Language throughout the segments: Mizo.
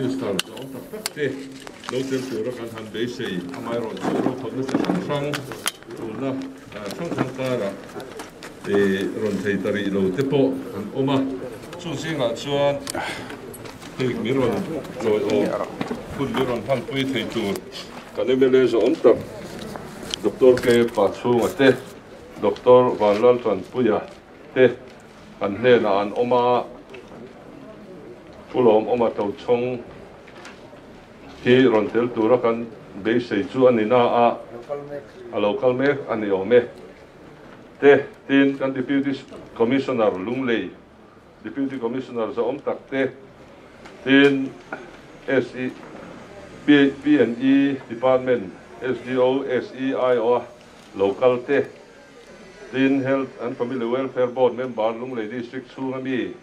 Minister zawng tak tak te lo tel tura kan han beisei. Amaherawhchu rokhawlhna chi hrang hrang tulna hrang hrang karah rawn thei ta rih lo te pawh an awm a. Chu zingah chuan hei mi rawn chawiawm hun mi rawn hmanpui thei tur kan mla zawng tak Doctor K Pachhunga te, Doctor Vanlaltanpuia te kan hnenah an awm a, Pu Lawmawma Tochhawng hi rawn tel tura kan beisei chu a ni na a, a lo kal mek a ni awm e. Te, tin kan Deputy Commissioner Lunglei Deputy Commissioner zawm tak te, tin SE, P&E Department SDO, SE aiawha lo kal te, Tin, Health and Family Welfare Board member Lunglei District chhunga mi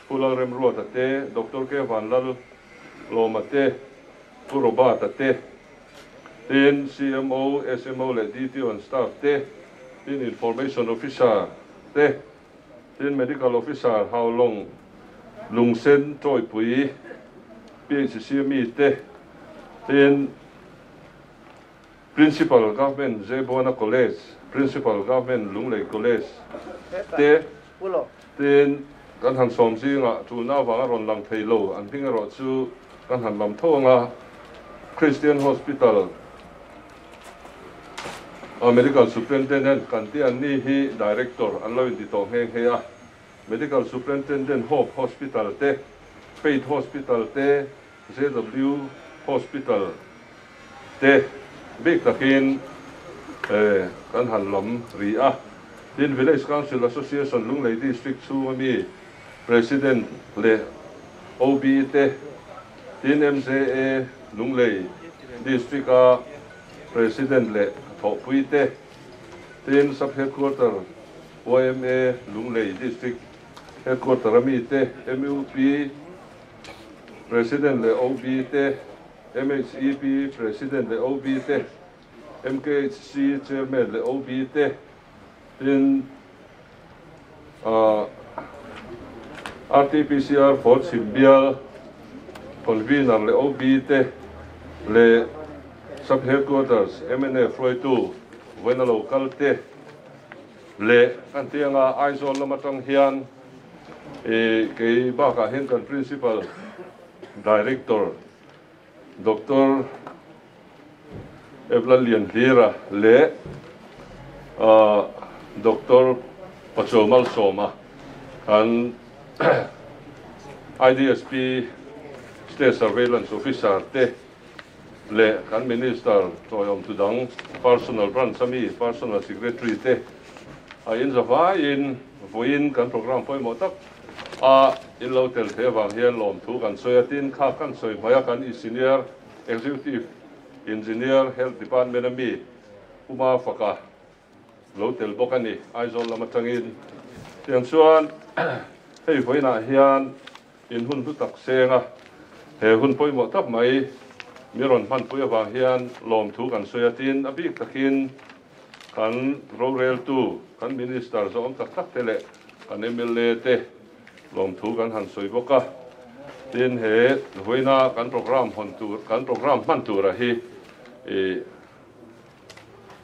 Pu Lalremruata te, Doctor K Vanlal Lawma te, Pu Robert-a te, tin CMO, SMO leh DTO and staff te, tin Information Officer te, tin Medical Officer Haulawng Lungsen Tawipui PHC mi te, tin Principal Government Zebona College, Principal Government Lunglei College te tin kan han sawm zingah tulna avanga rawn lang thei lo an hming erawh chu kan han lam tho anga Christian Hospital a Medical Superintendent kan tih an ni hi Director an lo inti tawh nghe nghe a, Medical Superintendent Hope Hospital te, Faith Hospital te, JW Hospital te bik takin kan han lam ri a, tin Village Council Association Lunglei District chhunga mi President leh OB te, tin MJA Lunglei District a President leh thawhpui te, tin Sub Headquarter yma Lunglei District Headquarter a mi te, MUP, President leh OB te, MHEP President leh OB te, MKHC Chairman leh OB te, tin RTPCR for Chhimbial Convener leh OB te leh Sub Headquarters mnf hruaitu vawiina lo kal te leh kan tih anga Aizawl lam atang hian Kei bakah hian kan Principal Director Doctor Evla Lianhlira leh Doctor Pachuau Malsawma kan IDSP State Surveillance Officer te leh kan Minister tawiawm tu dang Personal Branch a mi Personal Secretary te a in zavaiin vawiin kan program pawimawh tak a in lo tel thei avang hian lawmthu kan sawi a, tin kha kan sawi hmai a kan i Senior Executive Engineer Health Department a mi Uma Faka lo tel bawk a ni Aizawl lam atangin. Tiang chuan hei vawiinah hian In hun hlu tak seng a, he hun pawimawh tak mai mi rawn hmanpui avang hian lawmthu kan sawi a, tin a bik takin kan roreltu, kan Minister zawm tak tak te leh kan mla te lawmthu kan han sawi bawk a, tin he vawiina kan programme hawn tur, kan programme hman tura hi ih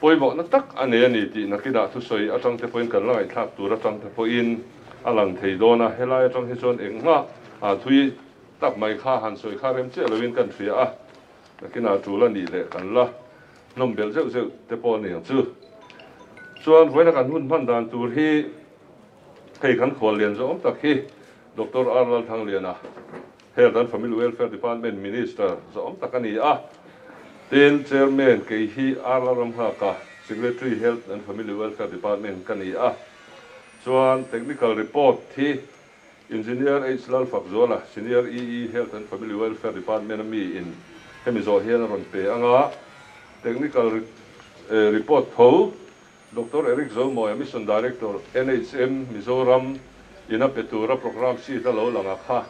pawimawhna tak a nei a ni tih nakinah thusawi atang te pawhin kan la ngaihthlak tur atang te pawhin a lang thei dawn a, helai atang hi chuan engmah ah thui tak mai kha han sawi kha rem chiah loin kan hria a, nakinah tul a nih leh kan la hnawm belh zeuh zeuh te pawh a ni ang chu. Chuan vawiina kan hun hman dan tur hi hei kan khual lian zawm tak hi Doctor R Lalthangliana, Health and Family Welfare Department Minister zawm tak a ni a, tin Chairman kei hi R Lalramnghaka, Secretary Health and Family Welfare Department ka ni a, chuan Technical Report hi Engineer H Lalfakzuala, Senior EE Health and Family Welfare Department a mi in hemi zawh hian a rawn pe ang a, Technical Report tho Doctor Eric Zomawia, Mission Director, NHM, Mizoram, in a pe tura programme sheet a lo lang a kha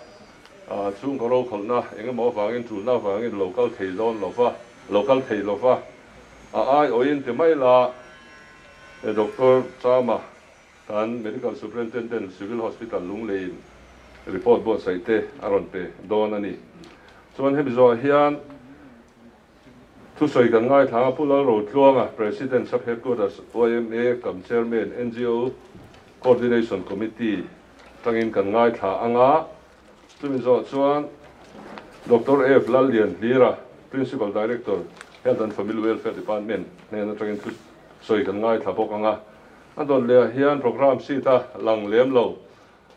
chhungkaw rokhawlhna eng emaw avangin tulna avangin lo kal thei dawn lova, lo kal thei lova a aiawhin ti mai la Doctor Chama kan Medical Superintendent Civil Hospital Lungleiin report buatsaih te a rawn pe dawn a ni. Chuan hemi zawhah hian thusawi kan ngaithla a, Pu Lalrotluanga, President, Sub Headquarters, yma, Kam Chairman, ngo Coordination Committee tangin kan ngaithla ang a. Chumi zawh chuan Doctor F. Lallianhlira, Principal Director, Health and Family Welfare Department hnen atangin thusawi kan ngaithla bawk ang a. A dawn lehah hian programme sheet a lang lem lo,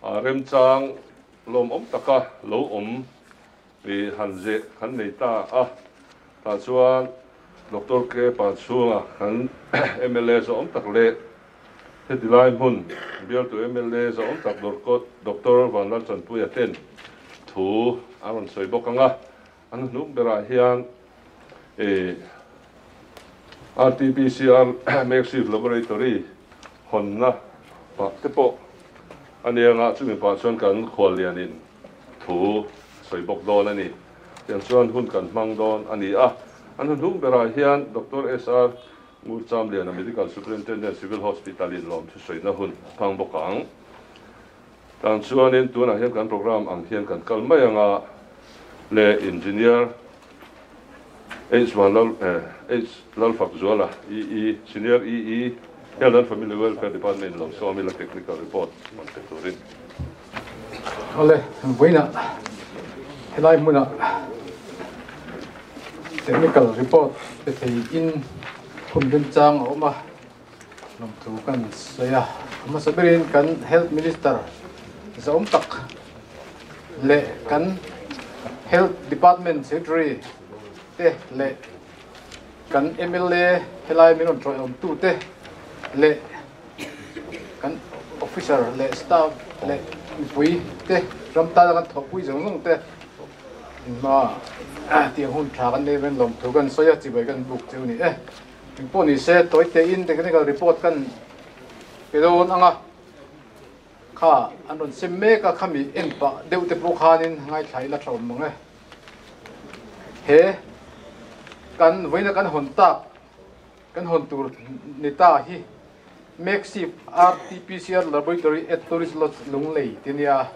remchang lawmawm taka lo awm i han zeh kan nei ta a. Tah chuan Doctor K. Panchhunga kan mla zawhawm tak leh heti lai hmun bialtu mla zawhawm tak Doctor Vanlalchanpuia ten thu a rawn sawi bawk ang a. An hnuk berah hian i RTPCR makeshift laboratory hawnna pah te pawh a ni anga chumi pah chuan kan khuallianin thu sawi bawk dawn a ni. Tiang chuan hun kan hmang dawn a ni a. An hnuk berah hian Doctor SR Ngurchamliana Medical Superintendent Civil Hospital in lawmthu sawina hun a hmang bawk ang. Tang chuanin tunah hian kan program ang hian kan kal mai anga le Engineer H Vanlal H Lalfakzuala EE Senior EE Health and Family Welfare Department lo sawm ila technical report rawn pe turin. Awle, vawiinah helai hmunah technical report pe thei in hun remchang a awm a. Lawmthu kan sawi a, a hmasa berin kan Health Minister zahawm tak leh kan Health Department Secretary te leh kan mla helai min rawn tawihawmtu te leh kan officer leh staff leh mipui te ram tana kan thawhpui zawng zawng te inhma tiang hun tha kan nei ven lawmthu kan sawi a, chibai kan buk cheu ni e. Engpawh ni se, tawi tein technical report kan pe dawn ang a, kha an rawn sem mek a, khami en pah deuh te pawh khanin ngaithla ila tha awm mang e. He kan vawiina kan hawn tak, kan hawn tur ni ta hi makeshift RTPCR Laboratory at Tourist Lodge Lunglei ti nia,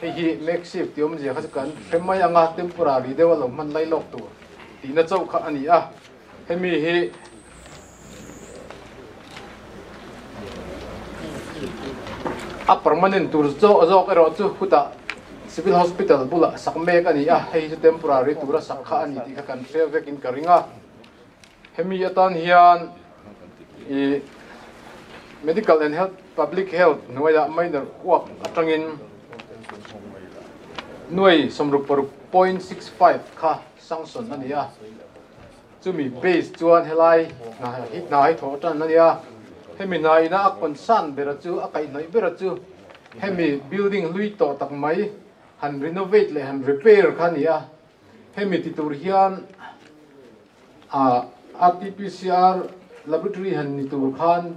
hei hi makeshift tih awmzia kha chu kan hre mai ang a, temporary deuh a lo hman lai lawk tur tihna chauh kha a ni a. Hemi hi a permanent tur zawk zawk erawh chu khutah Civil Hospital bulah sak mek a ni a, hei hi chu temporary tura sak kha a ni tih kha kan hre vekin ka ring a. Hemi atan hian ih Medical and Health Public Health hnuaiah minor work atangin nuai 60.65 kha sanction a ni a. Chumi base chuan helai hna hi hna hi thawh tan a nia. Hemi hna ina a concern bera chu, a kaihhnawih bera chu hemi building hlui tawh tak mai han renovate leh han repair kha a ni a. Hemi ti tur hian ah RTPCR laboratory han ni tur khan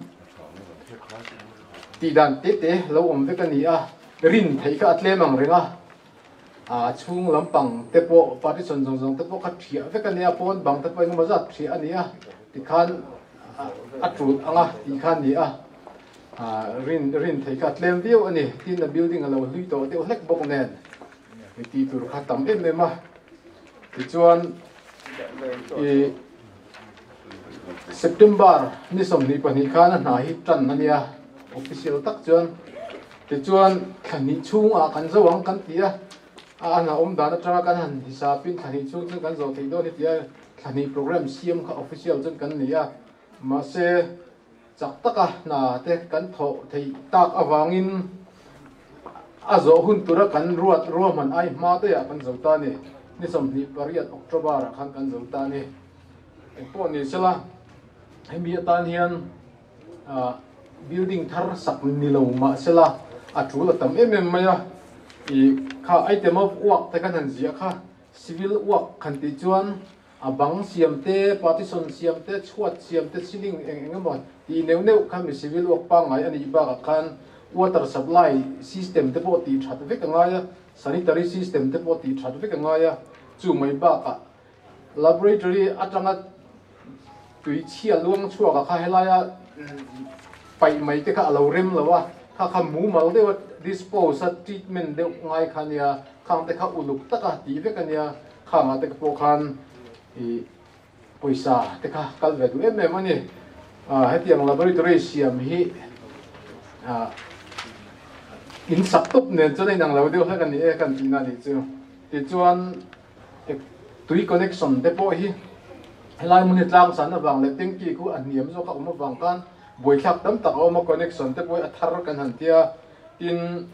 tih dan te te lo awm vek a ni a. Rin theih kha a tlem ang reng a. A chhung lampang te pawh partition zawng zawng te pawh kha thiah vek a nia, pawn bang te pawh engemaw zat thiah a ni a, tikhan a tul ang a tih kha a ni a, rin rin thei kha a tlem viau a ni. Tin a building a lo hlui tawh deuh hlek bawk nen mi tih tur kha tam em em a, tichuan ih September ni 22 khan a hna hi tan a nia official tak chuan. Tichuan, thla hnih chhungah kan zo ang kan ti a, a an a awm dan atanga kan han hisapin thla hnih chhung chuan kan zo thei dawn hi tia thla hnih program siam kha official chuan kan nei a, mahse chak taka hna te kan thawh theih tak avangin a zawh hun tura kan ruat ruahman ai hma daiah kan zo ta a ni. Ni 28 October ah khan kan zo ta a ni. Engpawh ni sela, hemi atan hian Building thar sak ni lo mahsela a tul a tam em em mai a, ih kha item of work te khan han ziah kha civil work khan tih chuan a bang siam te, partition siam te, chhuat siam te, ceiling eng eng emaw tih neuh neuh kha mi civil work pangngai a nih bakah khan water supply system te pawh tih that vek a ngai a, sanitary system te pawh tih that vek a ngai a, chu mai bakah Laboratory atanga tui chhia luang chhuak a kha helaia paih mai te kha a lo rem lo a, kha kha mumal deuh a dispose a treatment deuh ngai kha ania, khang te kha uluk taka tih vek ania, Khangah te pawh khan i pawisa te kha kal ve duh em em a ni. Hetiang laboratory siam hi in sak tawp nen chuan a inang lo deuh hlek a ni e kan tihna a nih chu. Tichuan tui connection te pawh hi helai hmun hi tlang san avang leh tanky khu a hniam zawk a awm avang khan buaithlak tam tak a awm a, connection te pawh hi a thar kan han tia. Tin,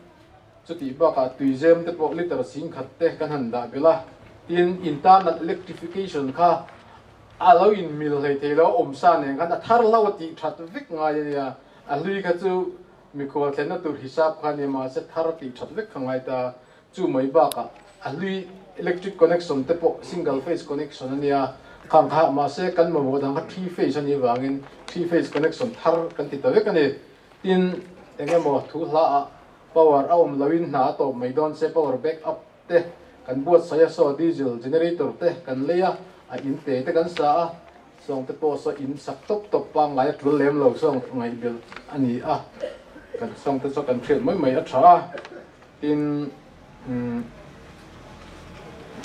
Chutih bakah tuizem te pawh liter singkhat te kan han dah belh a, tin internal electrification kha a lo inmil hlei thei lo, a awmsa nen khan a thar hlo a tih that vek ngai a nia, a hlui kha chu mikhual thlenna tur hisap kha a nia mahse thar a tih that vek kha ngai ta, chu mai bakah a hlui electric connection te pawh single phase connection a nia, khang kha mahse kan mamawh dang kha three phase a nih vangin three phase connection thar kan ti ta vek a ni, tin eng emaw thu hla ah Power a awm loin hna a tawp mai dawn se power back up te kan buatsaih a saw diesel generator te kan lei a, a in te te kan sa a, sawng te pawh saw in sak tawp tawp pangngai a tul lem lo sawng ngaihbelh a ni a, kan sawng te chu kan hriat mai mai a tha a, tin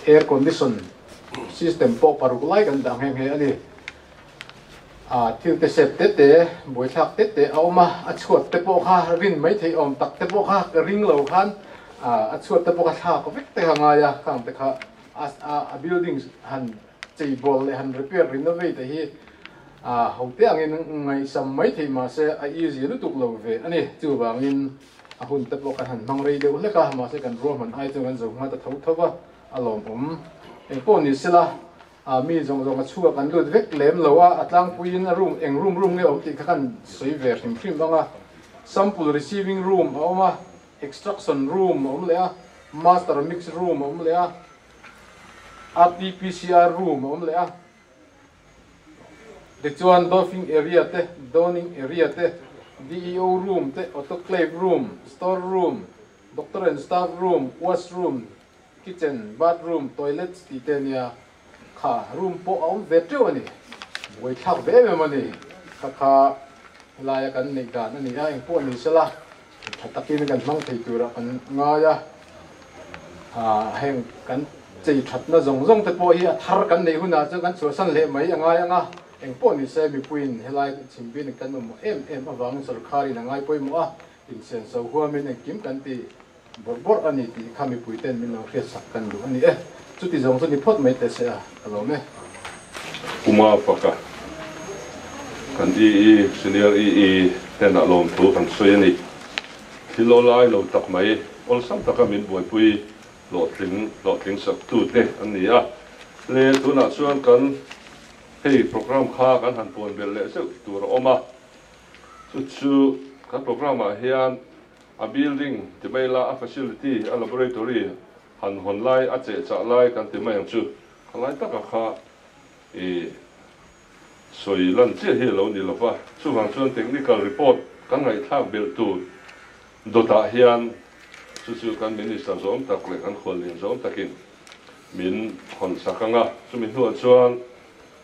air condition system pawh paruk lai kan dah nghe nghe a ni. A thil te sep te te, buaithlak te te a awm a, a chhuat te pawh kha rin mai theih awm tak te pawh kha ka ring lo khan a chhuat te pawh kha thlak vek te kha ngai a, khang te kha a building han chei bawl leh han repair renovate te hi a ho te angin ngaihsam mai theih mahse a easy lutuk lo ve a ni. Chuvangin a hun te pawh kan han hmang rei deuh hlek a, mahse kan ruahman ai chuan kan zo hma ta tho tho va, a lawmawm. Engpawh ni sela. A mi zawng zawng a chhuak an lut vek lem lo a, a tlangpuiin a room eng room room nge awm tih kha kan sawi ve hrim hrim ang a. Sample receiving room a awm a, extraction room a awm leh a, master mix room a awm leh a, RTPCR room a awm leh a. Tichuan doffing area te, donning area te, DEO room te, autoclave room, store room, doctor and staff room, wash room, Kitchen, bathroom, toilets tih te a nia, kha room pawh a awm ve teuh a ni. Buaithlak ve em em a ni. Kha kha helaia kan neih dan a ni a, engpawh ni sela tha takin kan hmang thei turah kan ngai a. Heng kan chei thatna zawng zawng te pawh hi a thar kan neih hunah chuan kan chhuahsan leh mai a ngai ang a, engpawh ni se mipuiin helai chhimbin kan mamawh em em avangin sawrkharin a ngai pawimawh a, insenso huamin engkim kan ti. Bawrh bawrh a ni tih kha mipui ten min lo hriatsak kan duh a ni e. Chuti zawng chu ni phawt mai teh se a, ka lawm e. Puma faka kan EE, Senior EE ten a lawmthu kan sawi a ni. Thil awlai lo tak mai, awlsam taka min buaipui hlawhtling hlawhtling saktu te an ni a. Le tunah chuan kan hei program kha kan han puan belh leh zeuh tur a awm a. Chu chu kan program ah hian A building ti mai la, a facility, a laboratory han hawn lai, a cheh chah lai kan ti mai ang chu. Kha lai taka kha i sawi lan chiah hi a lo ni lo va. Chuvang chuan technical report kan ngaihthlak belh tur dawtah hian chu chu kan Minister zawm tak leh kan khuallian zawm takin min hawn sak ang a. Chumi hnuah chuan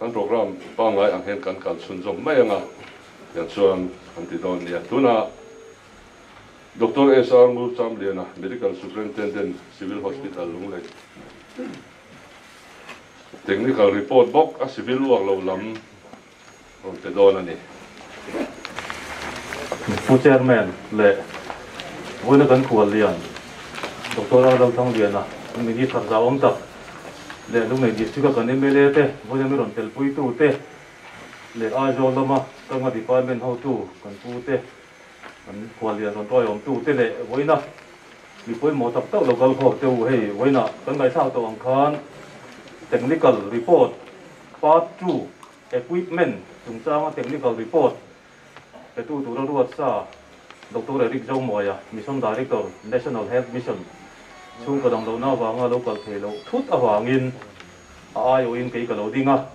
kan program pangngai ang hian kan kal chhunzawm mai ang a, tiang chuan kan ti dawn nia. Tunah Doctor SR Ngurchamliana, Medical Superintendent, Civil Hospital, Lunglei. Technical report bawk a civil uak lo lam rawn pe dawn a ni. Pu Chairman leh vawiina kan khuallian Doctor R Lalthangliana, Minister zauawm tak leh Lunglei District-a kan mla te vawiina mi rawn telpuitu te leh Aizawl lama Kanga Department hotu kan pu te Kan khuallian rawn tawiawmtu te leh vawiina mi pawimawh tak tak lo kal khawk te u hei vawiina kan ngaihthlak tawh ang khan Technical Report Part 2 Equipment chungchanga Technical Report petu tura ruat sa Doctor Eric Zomuaia, Mission Director, National Health Mission chhungkaw dang lohna avanga lo kal thei loh thut avangin a aiawhin kei ka lo ding a,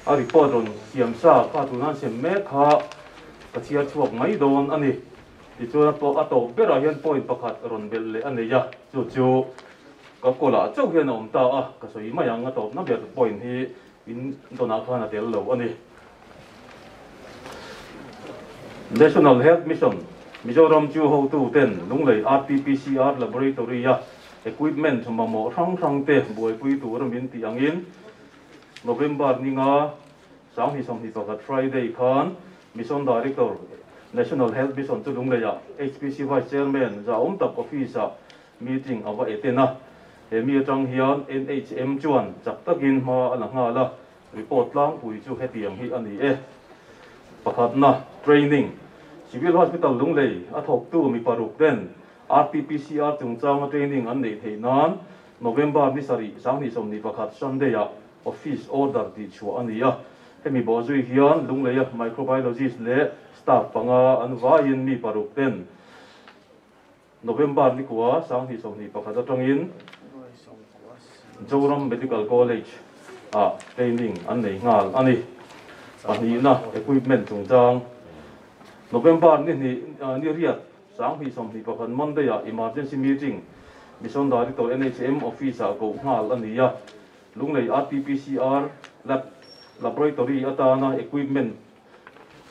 a report rawn siam sa kha tuna an siam mek kha Ka chhiar chhuak mai dawn a ni. Tichuan a a tawp berah hian point pakhat rawn belh leh a nei a, chu chu ka kawlah chauh hian a awm ta a, ka sawi mai ang a tawpna ber point hi in dawnah khan a tel lo a ni. National Health Mission, Mizoram chu hotu ten Lunglei RTPCR Laboratory a. Equipment mamawh hrang hrang te buaipui tura min tih angin November ninga 2021 Friday khan Mission Director National Health Mission chu Lungleiah HPC Vice Chairman Zahawm tak Office-ah meeting a va eten a. He mi atang hian NHM chuan chak takin hma a la nghal a, report tlangpui chu hetiang hi a ni e. Pakhatna, Training, Civil Hospital Lunglei a thawktu mi paruk ten RT-PCR chungchanga training an neih theih nan November ni sarih 2021 Sunday-ah Office Order tih chhuah a ni a. Hemi bawhzui hian Lungleia Microbiologist leh staff panga an vaiin mi paruk ten November ni kua 2021 atangin Zoram Medical College ah training an nei nghal a ni. Pahnihna equipment chungchang November ni hnih ni riat 2021 Monday ah emergency meeting Mission Director NHM Office ah koh nghal a ni a. Lunglei RTPCR lab laboratory atana equipment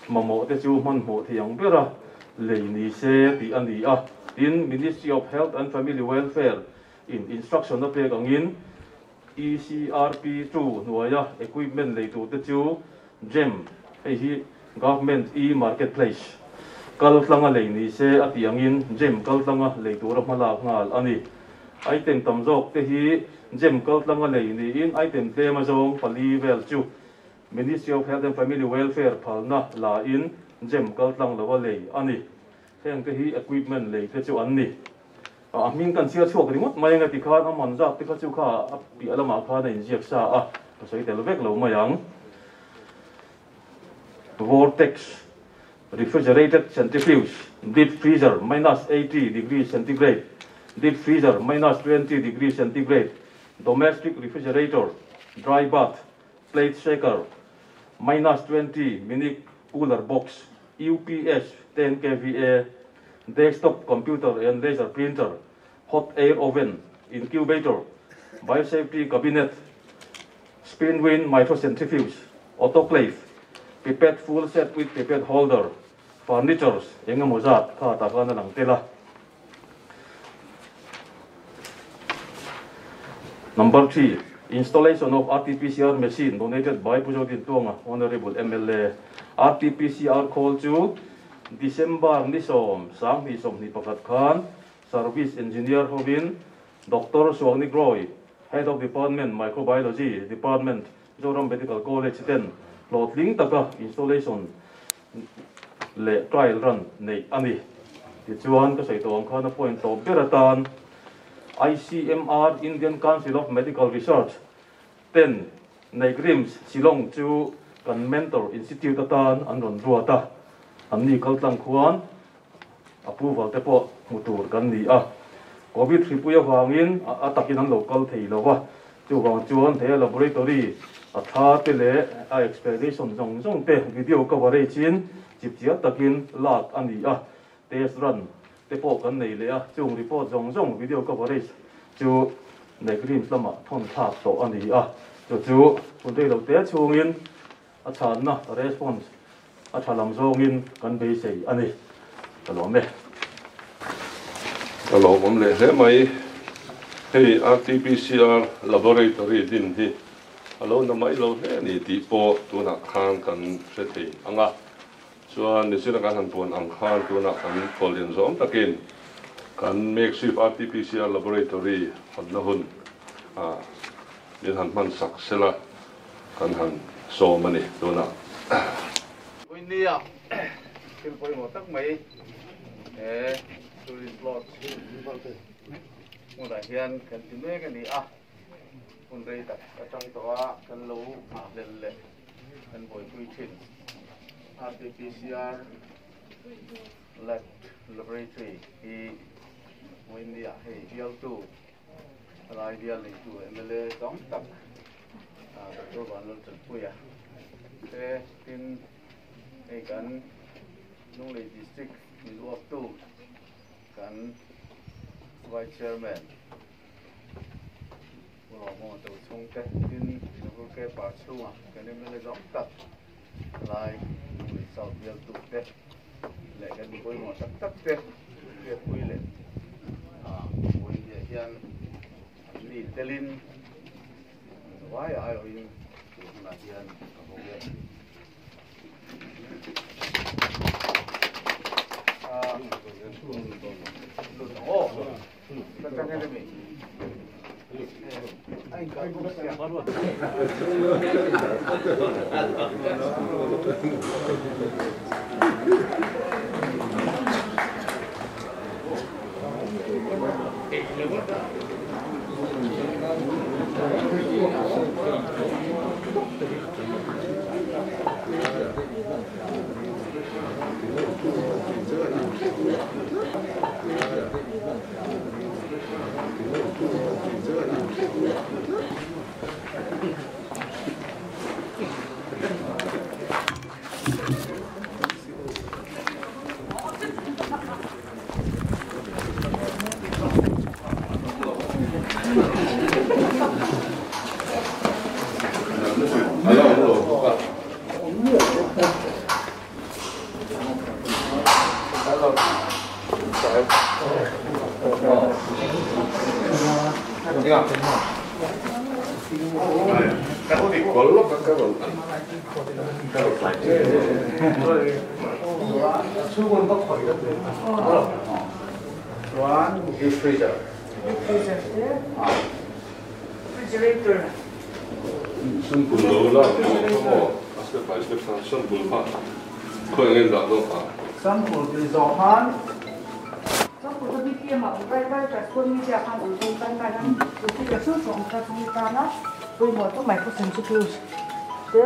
mamawh te chu hmanhmawh thei ang bera lei ni se tih a ni a. Tin, Ministry of Health and Family Welfare in instruction a pek angin ECRP 2 hnuaia equipment lei tur te chu GEM, hei hi Government e-Marketplace, kal tlanga lei ni se a tih angin GEM kal tlanga lei tura hmalak nghal a ni. Item tam zawk te hi GEM kal tlanga lei niin item tlem azawng pali vel chu Ministry of Health and Family Welfare phalna la in GEM kal tlang lo a lei a ni. Heng te hi equipment lei te chu an ni. A hming kan chhiar chhuak ringawt mai anga tikhan a man zat te kha chu kha a piah lamah khan a inziak sa a, ka sawi tel vek lo mai ang. Vortex refrigerated centrifuge, deep freezer minus 80 degree centigrade, deep freezer minus 20 degree centigrade, domestic refrigerator, dry bath, plate shaker, minus 20 mini cooler box, UPS 10 kVA, desktop computer and laser printer, hot air oven, incubator, biosafety cabinet, spin wind microcentrifuge, autoclave, pipette full set with pipette holder, furnitures, engemaw zat kha tah khan a lang tel a. Number 3, installation of RT-PCR machine donated by Pu Zodin Tuanga, Honorable MLA. RT-PCR khawl chu December ni sawm 2021 khan Service Engineer hovin Doctor Suangnik Roy, Head of Department Microbiology Department, Zoram Medical College ten hlawhtling taka installation leh trial run neih a ni. Tichuan, ka sawi tawh ang khan a point tawp ber atan ICMR, Indian Council of Medical Research, ten NEIGRIHMS Shillong chu kan mentor institute atan an rawn ruat a, anni kaltlang khuan approval te pawh hmu tur kan ni a. Covid hripui avangin a takin an lo kal thei lo va, chuvang chuan he laboratory a tha te leh a explanation zawng zawng te video coverage in chipchiar takin lak a ni a, test run te pawh kan nei leh a, chung report zawng zawng video coverage chu NEIGRIHMS lamah thawn thlak tawh a ni a, chu chu hun rei lo te chhungin a chhanna response a tha lam zawngin kan beisei a ni. Ka lawm e. Ka lawmawm leh hle mai. Hei RT-PCR laboratory din hi a lo na mai lo hle a ni tih pawh tunah khan kan hre thei ang a. Chuan nichina kan han puan ang khan tunah kan kawllian zawm takin kan makeshift RT-PCR laboratory hawnna hun min han hman sak sela kan han sawm a ni tunah. Vawinia thil pawimawh tak mai he tourist lodge hmunah hian kan ti mek a ni a, hun rei tak atang tawh a kan lo nghahhlelh leh kan buaipui thin RTPCR lab laboratory hi vawinia hei bialtu Lai bial neitu mla tam tak Doctor Vanlaltanpuia te tin hei kan Lunglei District min uaptu kan Vice Chairman Pu Lawmawma Tochhung te tin Singapore K-Par chhunga kan mla zawng tak Lai Lunglei South bialtu te leh kan mi pawimawh tak tak te hriatpui leh vawiin hian. Ni telin vai ai awhin tun hunah hian ka hawng e.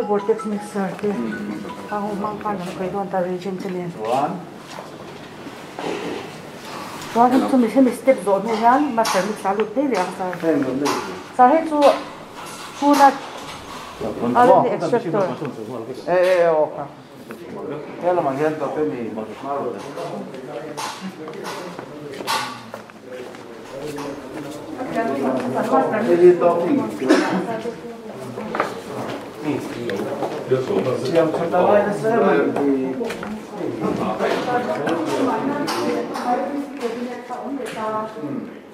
Vortex mixer te ang umang khan an khawih dawn ta region te nen chuan hemi chu hemi step zawh hnu hian master mix a lut daih leh ang sir sir hei chu chhuna RNA extractor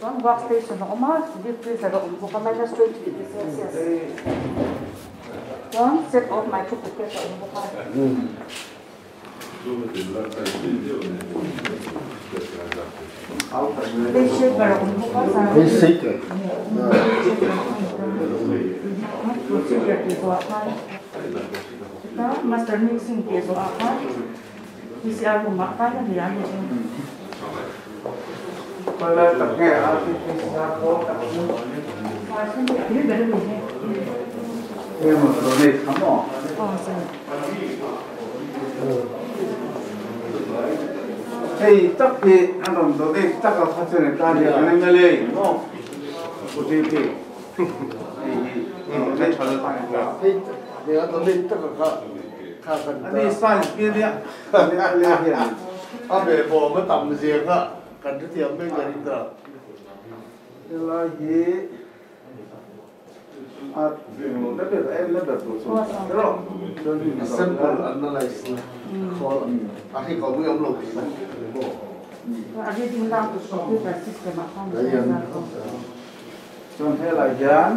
Chuan work station a awm a deep freezer a awm bawk a minus 20 degree celsius chuan set of micro packet a awm bawk a. Master mixing tih zawh ah khan PCR room ah khan a ni a ni chu. Hei tak hi an rawn donate tak a kha chuan ta ni an MLA in maw Pu JP hei hi donate tha hei a donate tak a kha kha kan ani science pi ania MLA hian a be bawm a tam zia kha kan hrethiam mai ka ring ta helai hi Sample analyze na khawl a hi ko mui awm lo tih na Chuan helai hian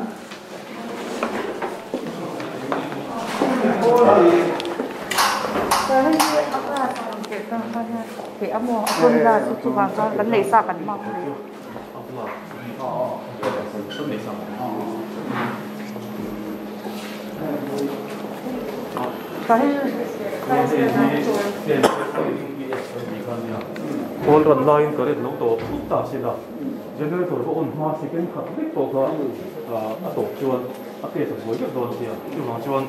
Kawl ran laiin current lo tawp thut ta sin a, generator va on hma second khat vek pawh kha a tawp chuan a case a buai vek dawn sia. Chuvang chuan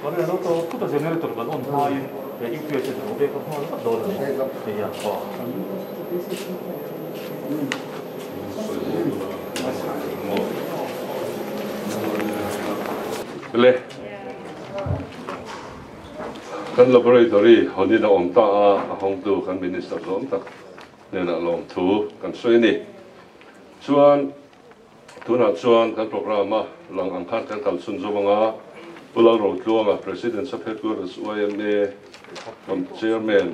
current lo tawp thut a generator kan on hmain he UPS hian a lo backup nghal vat dawn a ni. Hei a aw. Le kan laboratory hawnin a awm ta a, a hawngtu kan minister zawm tak hnenah lawmthu kan sawi a ni. Chuan tunah chuan kan programme a lang ang khan kan kal chhun zawm anga Pu Lalrotluanga, President Sub Headquarters YMA Chairman,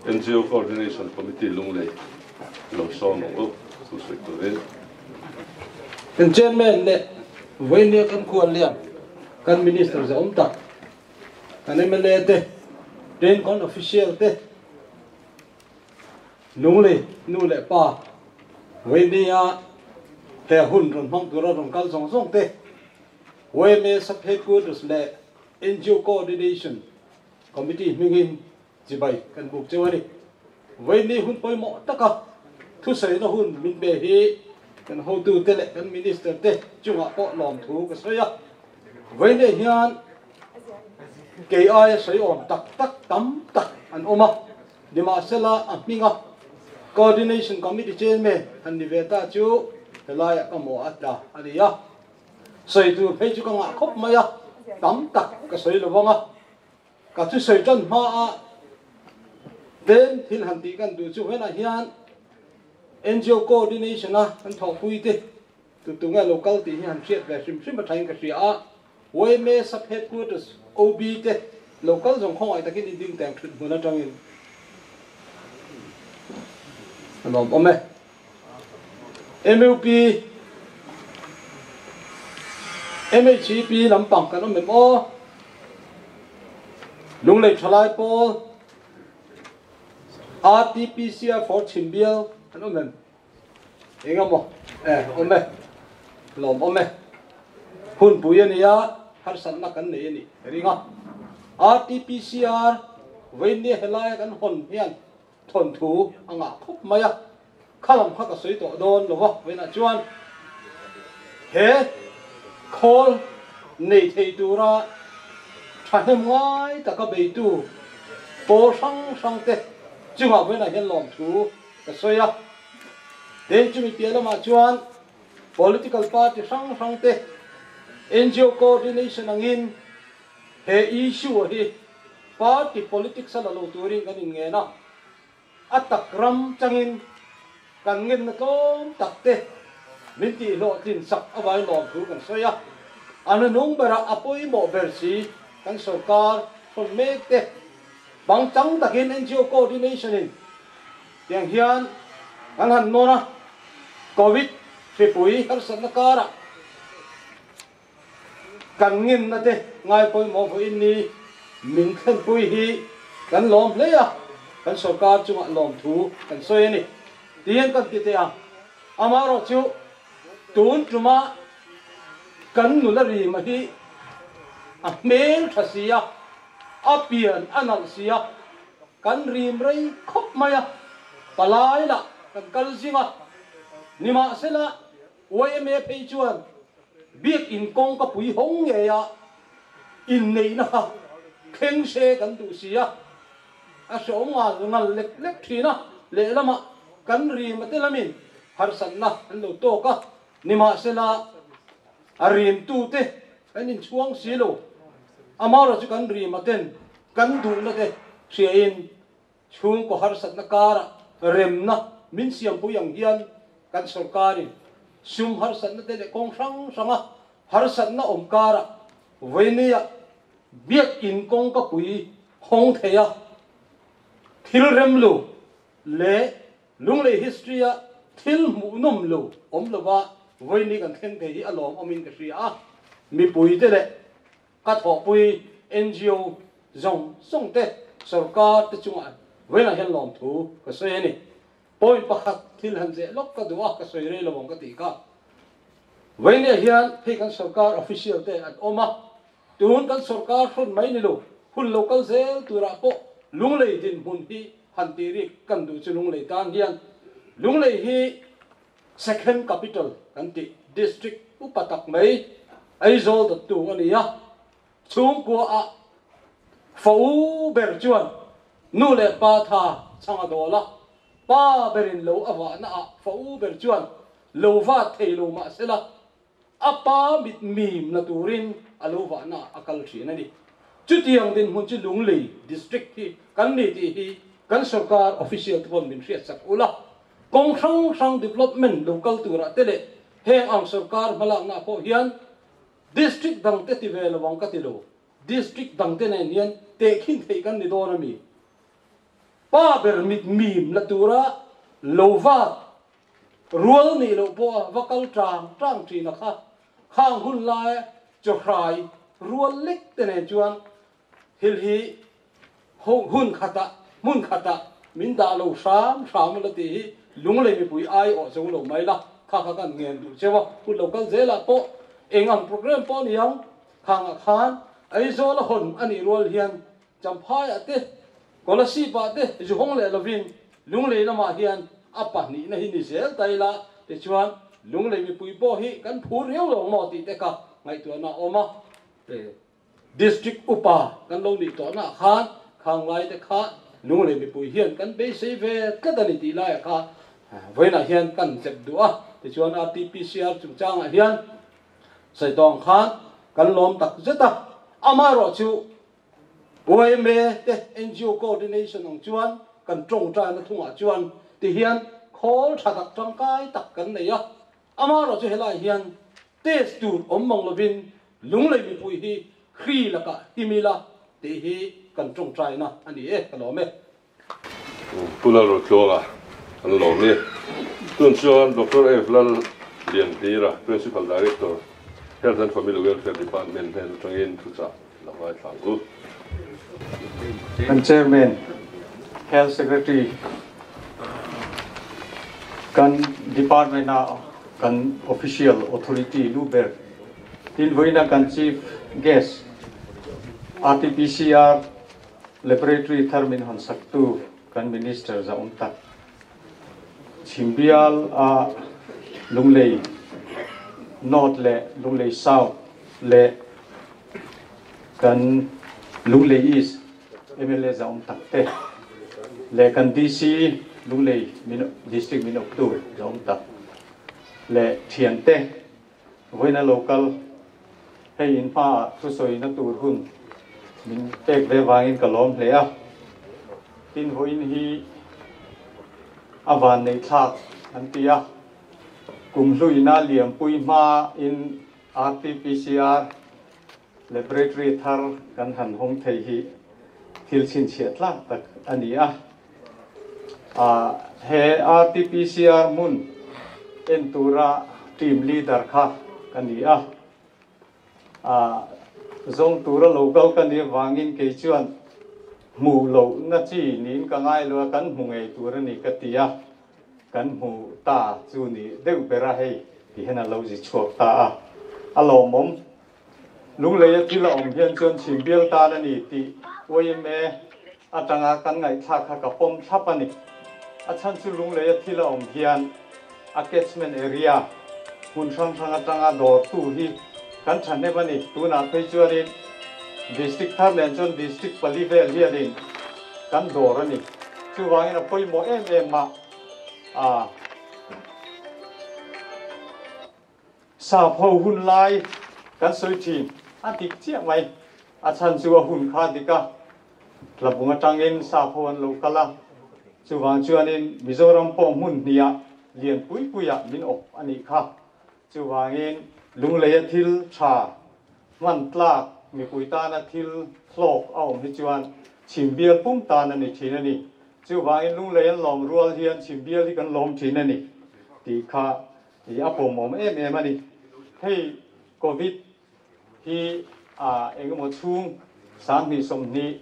NGO Coordination Committee Lunglei lo sawm ang u, chu sawi turin. Kan chairman leh vawinia kan khual lian kan minister za awm tak kan mla te train kan official te Lunglei nu leh pa vawinia he hun rawn hmang tura rawn kal zawng zawng te YMA sub headquarters leh NGO coordination committee hmingin chibai kan buk cheu a ni. Vawiini hun pawimawh taka thusawina hun min pe hi kan hotute leh kan minister te chungah pawh lawmthu ka sawi a. Vawiini hian kei aia sawi awm tak tak tam tak an awm a, nimahsela a hminga Coordination Committee Chairman han ni ve ta chu helaiah ka maw a tla a ni a. Sawi tur phei chu ka ngah khawp mai a, tam tak ka sawi lo vang a. Ka thusawi tan hmaa tlem thil han tih kan duh chu henah hian NGO coordination a kan thawhpui te tu tu nge lo kal tih hi han hriat ve hrim hrim a thain ka hria a. YMA sub headquarters OB te lo kal zawng khawngaih takin i ding teng thut hmun atangin a lawm awm e. MUP MHEP lampang kan awm em aw? Lunglei thalai pawl RTPCR for Chhimbial kan awm em? Eng emaw e awm e, lawm awm e. Hunpui a nia, harsatna kan nei a nih ka ring a. RTPCR vawinia helaia kan hawn hian thawnthu a ngah khawp mai a, kha lam kha ka sawi tawh dawn lo va, vawiinah chuan he khawl nei thei tura thahnem ngai taka beitu pawl hrang hrang te chungah vawiinah hian lawmthu ka sawi a. Tin, chumi piah lamah chuan political party hrang hrang te NGO coordination angin he issue hi Party politics a la lo turin kan inngen a, a tak ram changin kan ngenna tlawm tak te min tihhlawhtlin sak avangin lawmthu kan sawi a. A hnuhnung berah a pawimawh ber si kan sorkar thawn mek te bang chang takin NGO coordination in tiang hian kan han nawn a, Covid hripui harsatna karah Kan ngenna te ngai pawimawh vawiin ni min thlenpui hi kan lawm hle a, kan sorkar chungah lawmthu kan sawi a ni tiin kan ti teh ang. Amaherawhchu tun tuma kan nula rima hi a hmel tha si a, a pian a nalh si a, kan rim rei khawp mai a, palai lah kan kal zing a, nimahsela YMA phei chuan biakin kawngka pui hawng ngeia inneihna kha thleng se kan duh si a, a hreawm ngal ngal lek lek thin a, lehlamah kan rima te lamin harsatna an lo tawk a, nimahsela a rimtute kan inchhuang si lo, amaherawhchu kan rima ten kan duhna te hriain Chhungkaw harsatna karah remna min siampui ang hian kan sorkarin sum harsatna te leh kawng hrang hranga harsatna awm karah vawinia biakin kawngka pui hawng thei a, thil rem lo leh Lunglei history-a thil hmuhnawm lo awm lova vawiini kan thleng thei hi a lawmawmin ka hria a, mipuite leh Ka thawhpui NGO zawng zawng te sorkar te chungah vawiinah hian lawmthu ka sawi a ni. Point pakhat thil han zeh lawk ka duh a, ka sawi rei lo ang ka tih kha. Vawiinah hian hei kan sorkar official te an awm a, tun kan sorkar hrawn mai ni lo, hun lo kal zel turah pawh Lunglei dinhmun hi han tih rik kan duh chu Lunglei tan hian Lunglei hi Second capital kan tih district upa tak mai Aizawl dawttu a ni a, chhungkua ah fa u ber chuan nu leh pa tha chhang a dawl a, pa berin lo a vahna ah fa u ber chuan lo vat thei lo mahsela a pa mit mim la turin a lo vahna ah a kal thin a ni. Chutiang dinhmun chu Lunglei district hi kan ni tih hi kan sorkar official te pawn min hriatsak ula, Kawng hrang hrang development lo kal turah te leh heng ang sorkar hmalakna pawh hian district dang te ti ve lo ang ka ti lo. District dang te nen hian tehkhin theih kan ni dawn a mi? Pa ber mit mim la tura lo vat. Rual nih loh pawh a va kal tang tang thin a kha. Khang hun lai chawhrai rual lek te nen chuan thil hi hun khatah hmun khatah min dah lo hram hram a la tih hi lunglei mipui ai awh zo lo mai la. Kha kha kan ngen duh cheu a, hun lo kal zelah pawh eng ang program pawh a ni ang, khangah khan Aizawl a hawn a nih rual hian Champhaiah te, Kolasib-ah te zu hawng leh lovin Lunglei lamah hian a pahnihna hi ni zel ta ila, tichuan Lunglei mipui pawh hi kan phur riau lo maw tih te kha ngaihtuahna a awm a. District upa kan lo nih tawhnaah khan Khanglai te kha Lunglei mipui hian kan beisei ve tlat a ni tih laiah kha vawiinah hian kan chep duh a, tichuan RTPCR chungchangah hian sawi tawh ang khan kan lawm tak zet a, amaherawhchu YMA te NGO coordination ang chuan kan tawngtaina thungah chuan ti hian khawl tha tak tangkai tak kan nei a, amaherawh chu helai hian test tur awm mang lovin Lunglei mipui hi hri lakah him ila tih hi kan tawngtaina a ni e, ka lawm e. Pu Lalrotluanga an lawm e. Tun chuan Doctor F Lal Lianhlira, Principal Director, Health and Family Welfare Department hnen atangin thuchah lo ngaithla ang u. Kan Chairman, Health Secretary, kan Department a kan Official Authority lu ber, tin vawiina kan Chief Guest, RTPCR, Laboratory thar min hawn saktu kan Minister zahawm tak Chhimbial a Lunglei North leh Lunglei South leh kan Lunglei East mla zahawm tak te leh kan DC Lunglei District min awptu zahawm tak leh thiante Vawiina lo kal, hei in hmaah thusawina tur hun min pek ve vangin ka lawm hle a. Tin, vawiin hi a van neih thlak an ti a, kum hluina liampui hmain RTPCR Laboratory thar kan han hawng thei hi thil chhinchhiah tlak tak a ni a. He RTPCR hmun en tura team leader kha ka ni a. Zawng tura lo kal ka nih avangin kei chuan hmuh lohna chi niin ka ngai lo a, kan hmu ngei tur a ni ka ti a. Kan hmu ta chu ni deuh ber a hei ti hian a lo zi chhuak ta a, a lawmawm. Lunglei a thil a awm hian chuan chhimbial tan a ni tih YMA atanga kan ngaihthlak kha ka pawm thlap a ni. A chhan chu Lunglei a thil a awm hian a catchment area hmun hrang hrang atanga dawrtu hi kan thahnem a ni. Tunah phei chuanin District thar nen chuan District pali vel hianin kan dawr a ni. Chuvangin a pawimawh em em a, a sap ho hun lai kan sawi thin a dik chiah mai. A chhan chu a hun kha dik a, tlabung atangin sap ho an lo kal a, chuvang chuanin Mizoram pawh hmun hniah lian pui puiah min awp a nih kha. Chuvangin Lungleia thil tha hman tlak mipui tana thil hlawk a awm hi chuan chhimbial pum tan a ni thin a ni. Chuvangin Lunglei an lawm rual hian chhimbial hi kan lawm thin a ni tih kha i a pawmawm em em a ni. Hei Covid hi a engemaw chhung 2020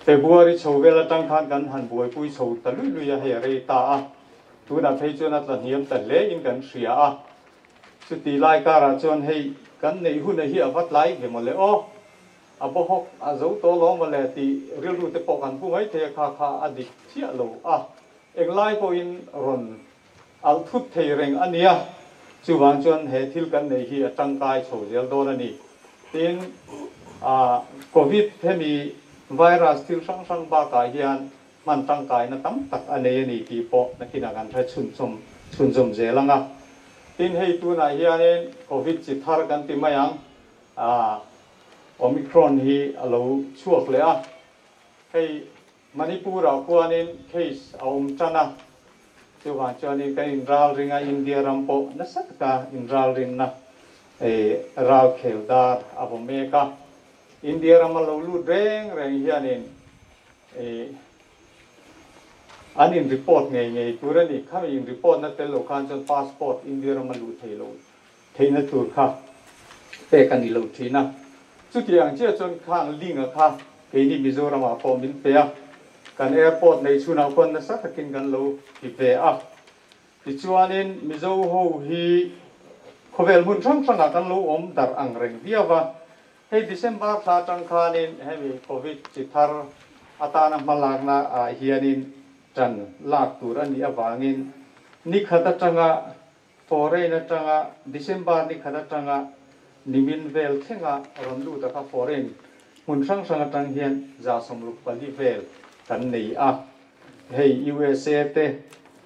February chho vel atang khan kan han buaipui chho ta lui lui a, hei a rei ta a. Tunah phei chuan a tla hniam ta hle in kan hria a. Chuti lai karah chuan hei kan neih huna hi a va tlai ve mawle aw, a bawhawk a zo tawh lo mawle tih rilru te pawh kan pu mai thei a, kha kha a dik chiah lo a. Englai pawhin rawn alh thut thei reng a nia, chuvang chuan he thil kan neih hi a tangkai chho zel dawn a ni. Tin, Covid hemi virus thil hrang hrang bakah hian hman tangkaina tam tak a nei a ni tih pawh nakinah kan hre chhunchawm chhunzawm zel ang a. Tin, hei tunah hianin Covid chi thar kan ti mai ang, Omicron hi a lo chhuak leh a, hei Manipur-ah khuanin case a awm tan a, chuvang chuanin kan inralring a, India ram pawh nasa taka inralrinna ral khel dar a vaw mek a. India rama lo lut reng reng hianin an in report ngei ngei tur a ni. Khami in report na tel lo khan chuan passport India rama luh thei lo theihna tur kha pek a ni lo thin a. Chutiang chiah chuan khang link a kha keini Mizoram ah pawh min pe a, kan airport nei chhunah khuan nasa takin kan lo ti ve a. Tichuanin Mizo ho hi khawvel hmun hrang hrangah kan lo awm darh ang reng viau a. Hei December thla atang khanin hemi Covid chi thar atana hmalakna ah hianin tan lak tur a nih avangin ni khat atanga foreign atanga December ni khat atanga nimin vel thlenga rawn lut a kha foreign hmun hrang hrang atang hian 164 vel kan nei a. Hei USA te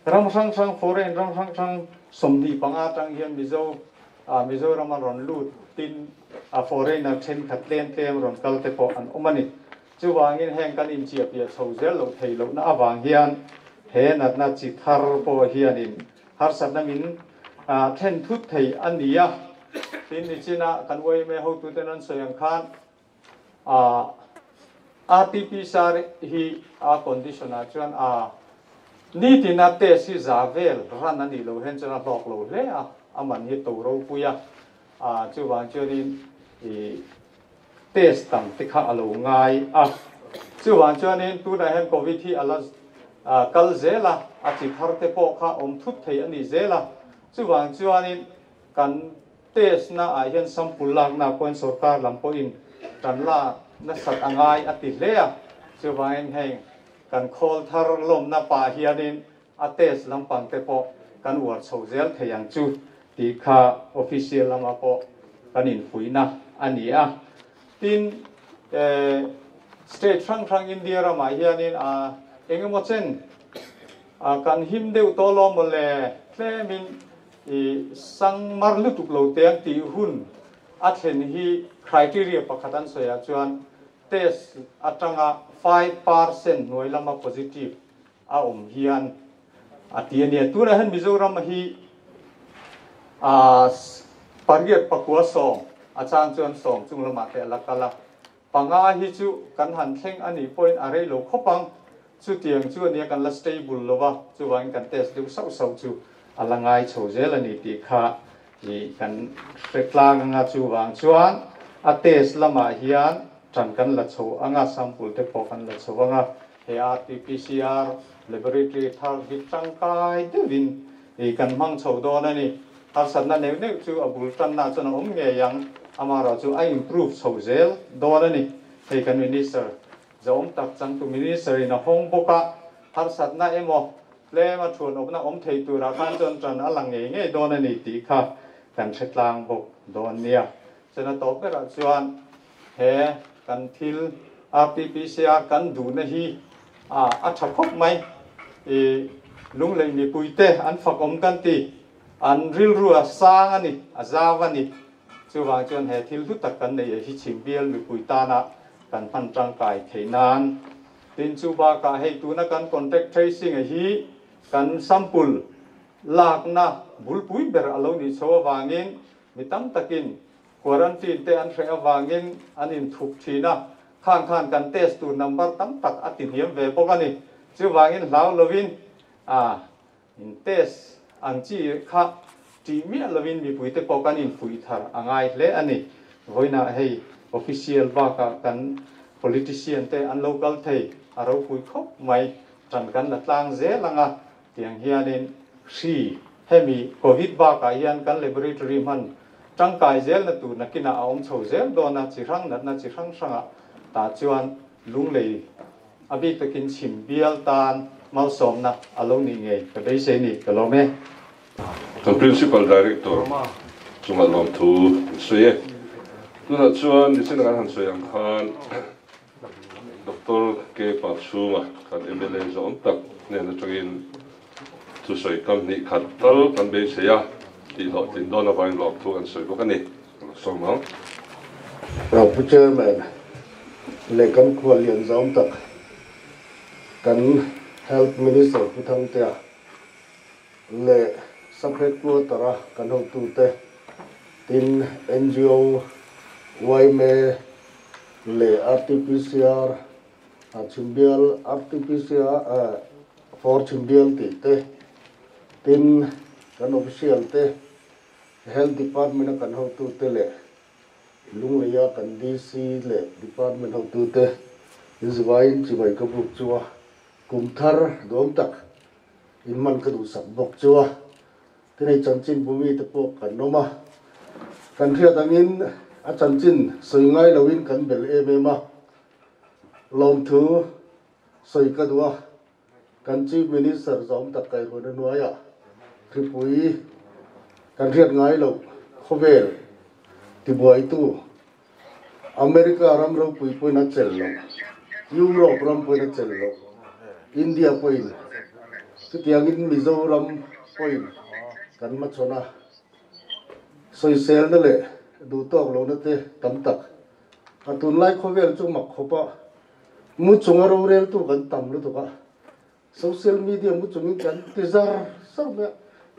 ram hrang hrang foreign ram hrang hrang 25 atang hian Mizo Mizoram a rawn lut tin a foreigner thenkhat tlem tlem rawn kal te pawh an awm a ni. Chuvangin heng kan inchiahpiah chho zel loh theih lohna avang hian he natna chi thar pawh hianin harsatna min thlen thut thei a ni a. Tin, nichina kan yma hotuten an sawi ang khan RT-PCR hi a condition ah chuan a nitina test hi za vel ran a nih loh hian chuan a hlawk lo hle a, a man hi to ropui a. Chuvang chuanin i test tam te kha a lo ngai a. Chuvang chuanin tunah hian Covid hi a la kal zel a, a chi thar te pawh kha awm thut thei a ni zel a. Chuvang chuanin kan test na ah hian sample lakna pawhin sorkar lam pawhin kan la nasat a ngai a ti hle a. Chuvangin heng kan khawl thar lawmna pah hianin a test lampang te pawh kan uar chho zel thei ang chu tih kha official lama pawh kan infuihna a ni a. Tin, state hrang hrang India ramah hianin a engemaw chen kan him deuh tawh lo maw le tlemin i sang mar lutuk lo te ang tih hun a thlen hi criteria pakhat an sawi ah chuan test atanga 5% hnuai lama positive a awm hian a ti a nia. Tunah hian Mizoram hi pariat pakua sawm a chang chuan sawm chung lamah te a la kal a. Panga hi chu kan han thleng a nih pawhin a rei lo khawp ang. Chutiang chu a nia kan la stable lo va, chuvangin kan test deuh sauh sauh chu a la ngai chho zel a ni tih kha i kan hre tlang anga chuvang chuan a test lamah hian tan kan la chho anga sample te pawh kan la chho anga he RT-PCR laboratory thar hi tangkai deuhin i kan hmang chho dawn a ni. Harsatna neuh neuh chu a bul tanna chuan a awm ngei ang, amaherawh chu a improve chho zel dawn a ni. Hei kan minister zawm tak changtu minister in a hawng bawk a, harsatna emaw tlem a thuan awpna awm thei turah khan chuan tan a la ngei ngei dawn a ni tih kha kan hre tlang bawk dawn nia. Chuan a tawp berah chuan he kan thil RT-PCR kan duhna hi a tha khawp mai. I lunglei mipuite an fak awm kan ti, an rilru a sang a ni, a zau a ni. Chuvang chuan he thil hlu tak kan nei hi chhimbial mipui tana kan hman tangkai theih nan. Tin chu bakah hei tuna kan contact tracing a hi kan sample lakna bulpui ber a lo nih chho awangin mi tam takin quarantine te an hreh awangin an inthup thin a, khang khan kan test tur number tam tak a ti hniam ve bawk a ni. Chuvangin hlau lovin a in test ang chi kha tih miah lovin mipuite pawh kan infuih thar a ngai hle a ni. Vawiinah hei official bakah kan politician te an lo kal thei a ropui khawp mai, tan kan la tlang zel anga tiang hianin hri hemi Covid bakah hian kan laboratory hman tangkai zel na tur nakinah a awm chho zel dawn a, chi hrang natna chi hrang hrangah tah chuan lunglei a bik takin chhim bial tan malsawmna a lo nih ngei ka beisei ni ka lawm e. Kan Principal Director chunga lawm thu an sawi e. Tunah chuan nichin kan han sawi ang khan Doctor K Parchhunga kan MLA zawm tak hnen atangin thusawi kam hnih khat tal kan beisei a, tih hlawhtlin dawn avangin lawm thu kan sawi bawk a ni. Sawm ang. Pu Chairman leh kan khuallian zawm tak kan Health Minister Pu Thangtea leh Sub Headquarter a kan hotute tin NGO, YMA leh RT-PCR chhimbial RT-PCR For Chhim Bial tih te, tin kan official te, Health Department a kan hotute leh Lungleia kan DC leh Department hotute inzivaiin chibai ka buk chu a, kum thar duam tak in hman ka duhsak bawk chu a, tin hei chanchin bumi te pawh kan awm a, kan hriat angin a chanchin sawi ngai loin kan bel em em a, lawmthu sawi ka duh a. Kan Chief Minister zawm tak kaihruaina hnuaiah hripui kan hriat ngai loh khawvel tibuaitu America ram ropui pawhin a chelh loh, Europe ram pawhin a chelh loh, India pawhin chutiangin Mizoram pawhin kan hmachhawn a, sawiselna leh duhtawk lohna te tam tak a tunlai khawvel chu mak khawp a. Mu chunga roreltu kan tam lutuk a, social media mu chungin kan ti zar zar mai a,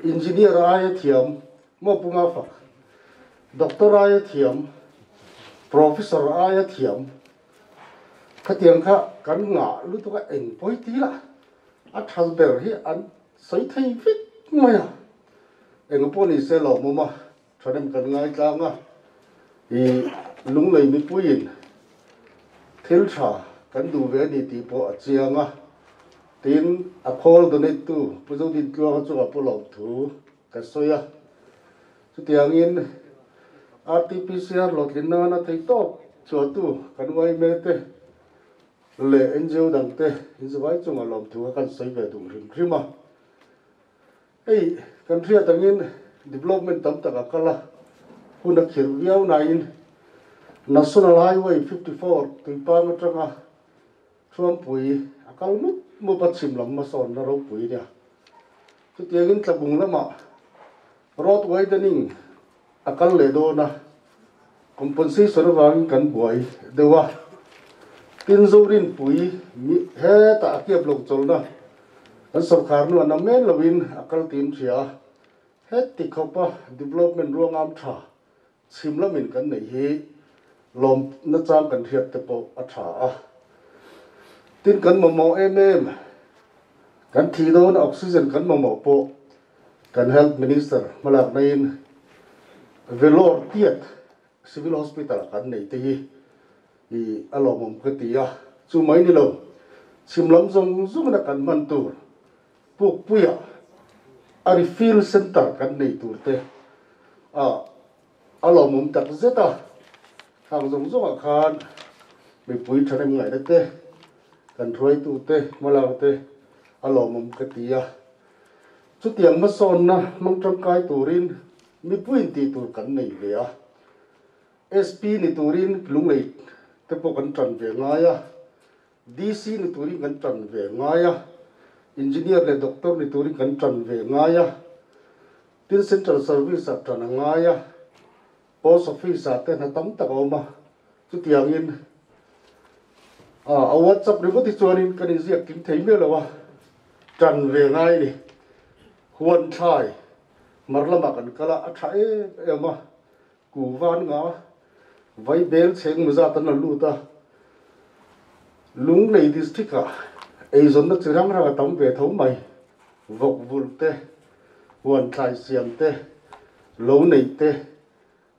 engineer aia thiam maw Pu Mafak, doctor aia thiam, professor aia thiam khatiang kha kan ngah lutuk a, eng pawi ti lah a tha ber hi an sawi thei vek mai a, eng pawh ni se lawmawm a. Thahnem kan ngai tlang a, i lunglei mipuiin thil tha kan duh ve a ni tih pawh a chiang a, tin a khawl donate tu Pu Zodin Tluanga chungah pawh lawm thu ka sawi a. Chutiangin RTPCR hlawhtlin nana thei tawp chhuahtu kan yma te leh NGO dangte inzivai chungah lawm thu kha kan sawi ve duh hrim hrim a. Hei kan hriat angin development tam tak a kal a, hun a khirh viau nain National Highway 54 Tuipang atanga Thuampui a kal mup mup a, chhim lam hmasawnna ropui a nia. Chutiangin Tlabung lamah road widening a kal leh dawn a, compensation avangin kan buai deuh a, tin Zorinpui hetah a kiap lo chawlhna kan sorkar hnuah na men loin a kal tiin hria a, heti khawpa development ruangam tha chhim lamin kan neih hi lawm nachang kan hriat te pawh a tha a, tin kan mamawh em em kan thih dawn oxygen kan mamawh pawh Kan Health Minister hmalakna in Vellore tiat Civil Hospital ah kan nei te hi i a lawmawm ka ti a, chu mai ni lo chhim lam zawng zawng ina kan hman tur Pukpuia a refill center kan nei tur te a a lawmawm tak zet a, khang zawng zawng ah khan mipui thahnem ngaihna te kan hruaitu te hmalak te a lawmawm ka ti a. Chutiang hmasawnna hmang tangkai turin mipuiin tih tur kan nei ve a. SP ni turin lunglei te pawh kan tan ve ngai a, DC ni turin kan tan ve ngai a, Engineer leh Doctor ni turin kan tan ve ngai a, tin Central Service ah tan a ngai a, Post Office ah te hna tam tak a awm a. Chutiangin a WhatsApp ringawt hi chuanin kan inziak tling thei miah lo a, ṭan ve ngai a ni. Huan thlai mar lamah kan kal a, a ṭha em em a, ku van nga vai bel chheng muzat an la lut a, Lunglei district ah eizawnna chi rang rang a tam ve tho mai, vawk vulh te, huan thlai siam te, lo neih te,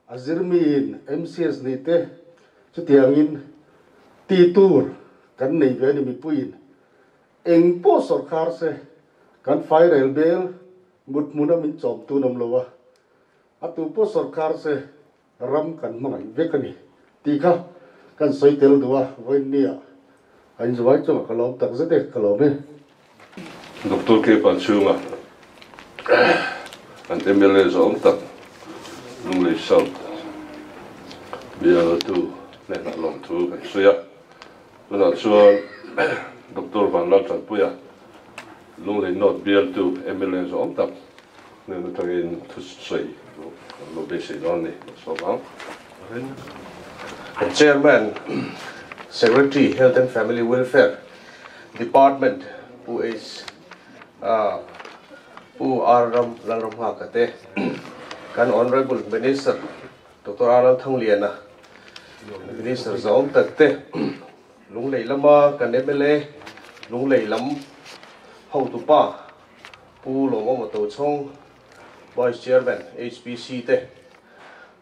A zirmiin MCS nih te chutiangin ti tur kan nei ve a ni mipuiin eng pawh sawrkar se kan fairel bel mut hmuna min chawm tun awm lo a, a tu pawh sawrkar se ram kan hmangaih vek a ni tih kha kan sawi tel duh a, vawiinnia a inzuvai chungah ka lawm tak zet e, ka lawm e. Doctor K Panchhunga an mla zawng tak Lunglei South bialtu hnenah lawmthu kan sawi a, tunah chuan Doctor Vanlaltanpuia Lunglei North bialtu mla zawng tak hnen atangin thusawi kan lo beisei dawn a ni, ka sawm ang. Chairman, Secretary, Health and Family Welfare Department Pu H Pu R Ram Lalramnghaka te, kan Honourable Minister Doctor R Lalthangliana, Minister zawm tak te, Lunglei lama kan mla Lunglei lam Hotupa Pu Lawmawma Tochhawng, Vice Chairman HPC te,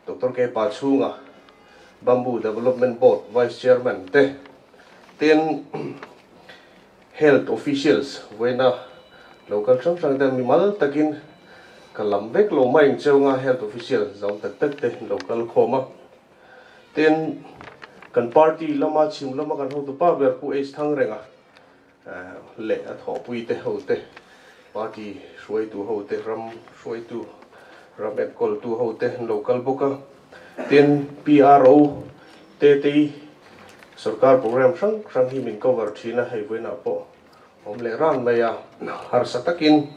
Doctor K Pachhunga, Bamboo Development Board Vice Chairman te, tin Health Officials vawiina local hrang hrang te mimal takin ka lam vek lo mai ang cheu nga Health Official zau tak tak te lo kal khawm a. Tin kan party lama chhim lama kan hotupa ber Pu H Thangrenga leh a thawhpui te ho te, party hruaitu ho te, ram hruaitu, ram enkawltu ho te an lo kal bawk a. Tin, PRO te te hi sorkar program hrang hrang hi min cover thin a, hei vawiinah pawh awm leh ran mai a, harsa takin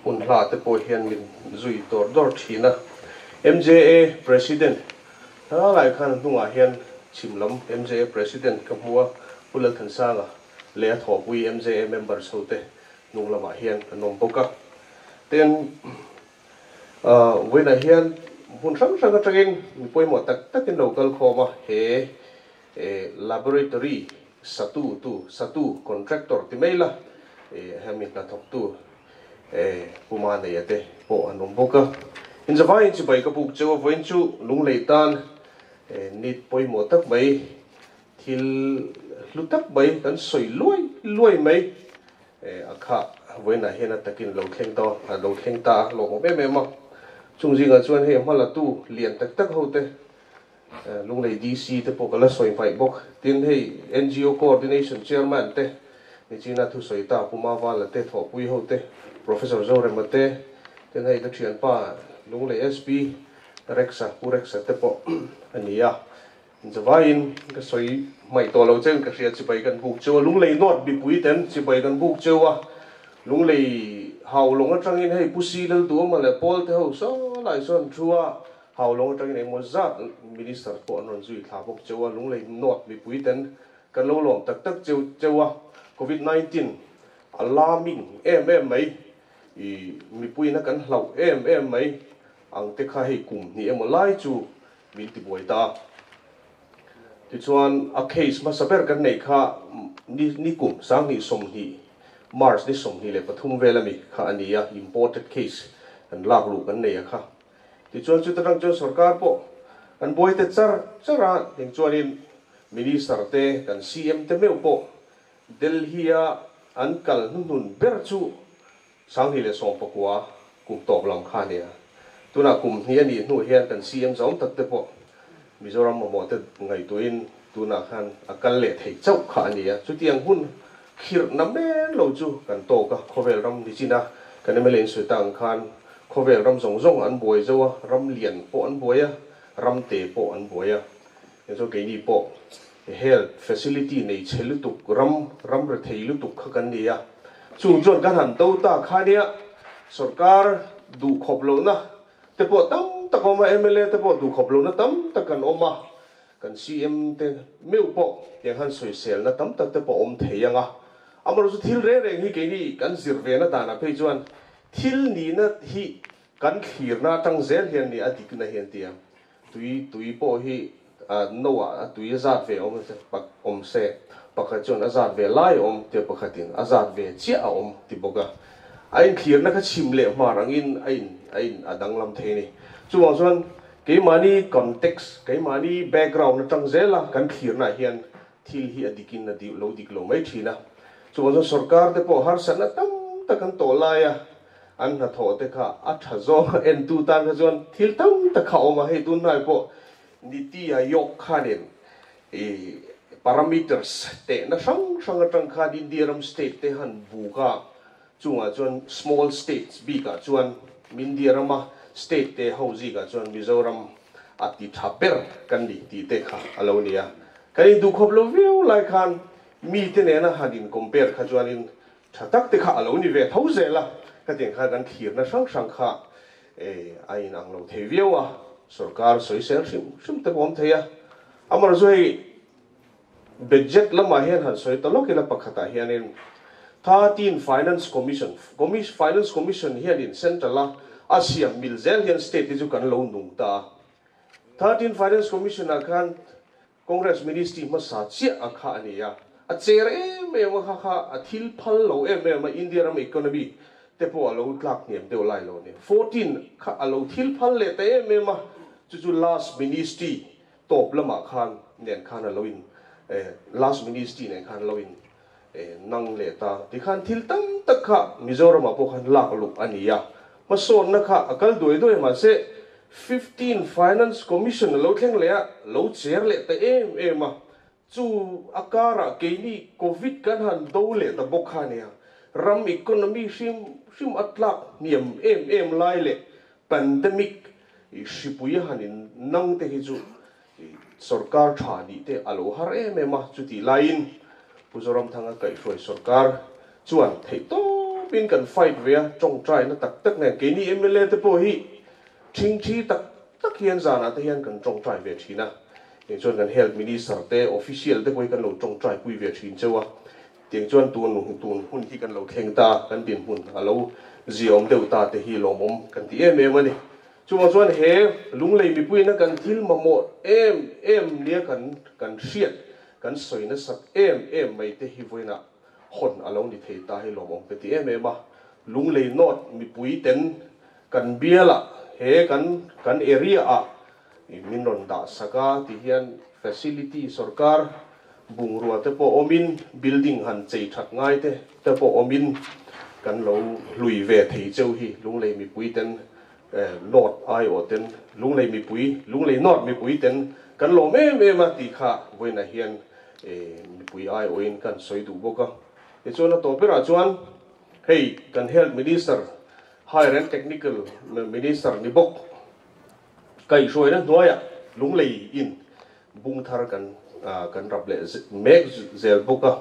hun hla te pawh hian min zui dawr dawr thin a. MJA President hlalai khan a hnungah hian chhim lam MJA President ka hmu a, Pu Lalthansanga leh a thawhpui MJA members ho te hnung lamah hian an awm bawk a. Tin, vawiinah hian hmun hrang hrang atangin mi pawimawh tak takin lo kal khawm a, he laboratory satu tu, satu contractor ti mai la, hemi hnathawktu Puma neia te pawh an awm bawk a. Inzavaiin chibai ka buk cheu a, vawiin chu lunglei tan nit pawimawh tak mai Thil hlu tak mai kan sawi luai luai mai a kha vawiinah hian a takin lo thleng ta a lo thleng ta a lawmawm em em a. Chung zingah chuan hei hma latu lian tak tak ho te Lunglei DC te pawh ka la sawi hmaih bawk. Tin hei NGO Coordination Chairman te Nichina thusawi ta Pu Mavala te thawhpui ho te Professor Zorema te tin hei ka thianpa Lunglei SP Rexa Pu Rexa te pawh a ni a. Zavaiin ka sawi hmaih tawh lo cheu in ka hria, chibai kan buk cheu a, lunglei nawt mipui ten chibai kan buk cheu a, lunglei haulawng atangin hei Pu Si Lalduama leh Paul te ho saw lai sawn an thu a, haulawng atangin engmaw zat Minister pawh an rawn zui thla bawk cheu a, lunglei nawt mipui ten kan lo lawm tak tak cheu cheu a, Covid 19 alarming em em mai, i mipuiin a kan hlauh em em mai ang te kha hei kum hnih emaw lai chu Min ti buai ta. Tichuan a case hmasa ber kan neih kha ni ni kum 2020 March ni 23 vel ami kha a ni a, imported case kan lak luh kan nei a kha. Tichuan chuta tang chuan sorkar pawh kan buai te char char a, eng chuanin Minister te kan CM te meuh pawh Delhi a an kal hnuhnun ber chu 2019 kum tawp lam kha a nia. Tunah kum hnih a nih hnu hian kan CM zawng tak te pawh Mizoram mamawh te ngaihtuahin tunah khan a kal leh thei chauh kha a nia. Chutiang hun khirhna men lo chu kan tawk a, khawvel ram ni chin a kan mla in sawi tak ang khan khawvel ram zawng zawng an buai zo a, ram lian pawh an buai a, ram te pawh an buai a. Hei chu keini pawh health facility nei chhe lutuk ram ram rethei lutuk kha kan ni a, chung chuan kan han do ta kha nia sorkar duh khawp lohna te pawh tam tak a awm a, mla te pawh duh khawp lohna tam tak kan awm a, kan CM te meuh pawh tiang han sawiselna tam tak te pawh a awm thei ang a, amaherawhchu thil reng reng hi keini kan zir ve na danah phei chuan thil nihna hi kan thlirna atang zel hian ni a dikna hi an ti a. Tui tui pawh hi no ah a tui a zat ve awm pak awm se, pakhat chuan a zat ve lai a awm tia pakhatin a zat ve chiah a awm ti bawk a. A inthlirna kha chhim leh hmar angin a in a in a danglam thei a ni. Chuvang chuan keimahni context, keimahni background atang zela kan thlirnaah hian thil hi a dikin a lo dik lo mai thin a. Chuvang chuan sorkar te pawh harsatna tam tak an tawh lai a, An hnathawh te kha a tha zawng a entu tan kha chuan thil tam tak kha a awm a, hei tunhnai pawh Niti Aayog khanin i parameters tehna hrang hrang atang khan India ram state te han buk a, chungah chuan small states bikah chuan India rama state te ho zikah chuan Mizoram a ti tha ber kan ni tih te kha a lo ni a. Kan induhkhawp lo viau lai khan mite nena han in compare kha chuanin Tha tak te kha a lo ni ve tho zel a, hetiang khan kan thlirna hrang hrang kha a in ang lo thei viau a, sorkar sawisel hrim hrim te pawh awm thei a. Amaherawhchu hei budget lamah hian han sawi ta lawk ila pakhatah hianin 13 Finance Commission, Finance Commission hianin central a a siam mil zel hian state te chu kan lo nung ta a. 13 Finance Commission ah khan Congress Ministry hmasa chiah a kha a ni a, a cher em em em a, kha kha a thil phal lo em em a, India ram economy te pawh a lo tlak hniam deuh lai lo a ni. 14 kha a lo thil phal leh ta em em a, chu chu last ministry tawp lamah khan nen khan a lo in last ministry nen khan a lo in nang leh ta. Tikhan thil tam tak kha Mizoramah pawh khan lak luh a ni a, hmasawnna kha a kal duai duai mahse 15 Finance Commission a lo thleng leh a, lo cher leh ta em em a, chu a karah keini Covid kan han do leh ta bawk kha a nia. Ram economy hrim hrim a tlak hniam em em lai leh pandemic hripui a han in nang te hi chu sorkar tha nih te a lo har em em a, chutih laiin Pu Zoramthanga kaihhruai sorkar chuan theihtawpin kan fight ve a, tawngtaina tak tak nen keini mla te pawh hi thingthi tak tak hian zanah te hian kan tawngtai ve thin a, tiang chuan kan health minister te official te pawh hi kan lo tawngtai pui ve thin cheu a, tiang chuan tun tun hun hi kan lo thleng ta, kan dinhmun a lo ziaawm deuh ta te hi lawmawm kan ti em em a ni. Chuvang chuan he Lunglei mipuiina kan thil mamawh em em nia kan kan hriat, kan sawi nasat em em mai te hi vawiinah hawn a lo ni thei ta hi lawmawm ka ti em em a. Lunglei North mipui ten kan bialah he kan kan area ah min rawn dah sak a ti hian facility sorkar bungrua te pawh awmin building han chei that ngai te te pawh awmin kan lo hlui ve thei cheu hi Lunglei mipui ten North aiawh ten Lunglei mipui Lunglei North mipui ten kan lawm em em a tih kha vawiinah hian mipui aiawhin kan sawi duh bawk a. Tichuan a tawp berah chuan hei kan Health Minister Higher and Technical Minister ni bawk kaihhruaina hnuaiah Lunglei in bung thar kan kan rap leh mek zel bawk a.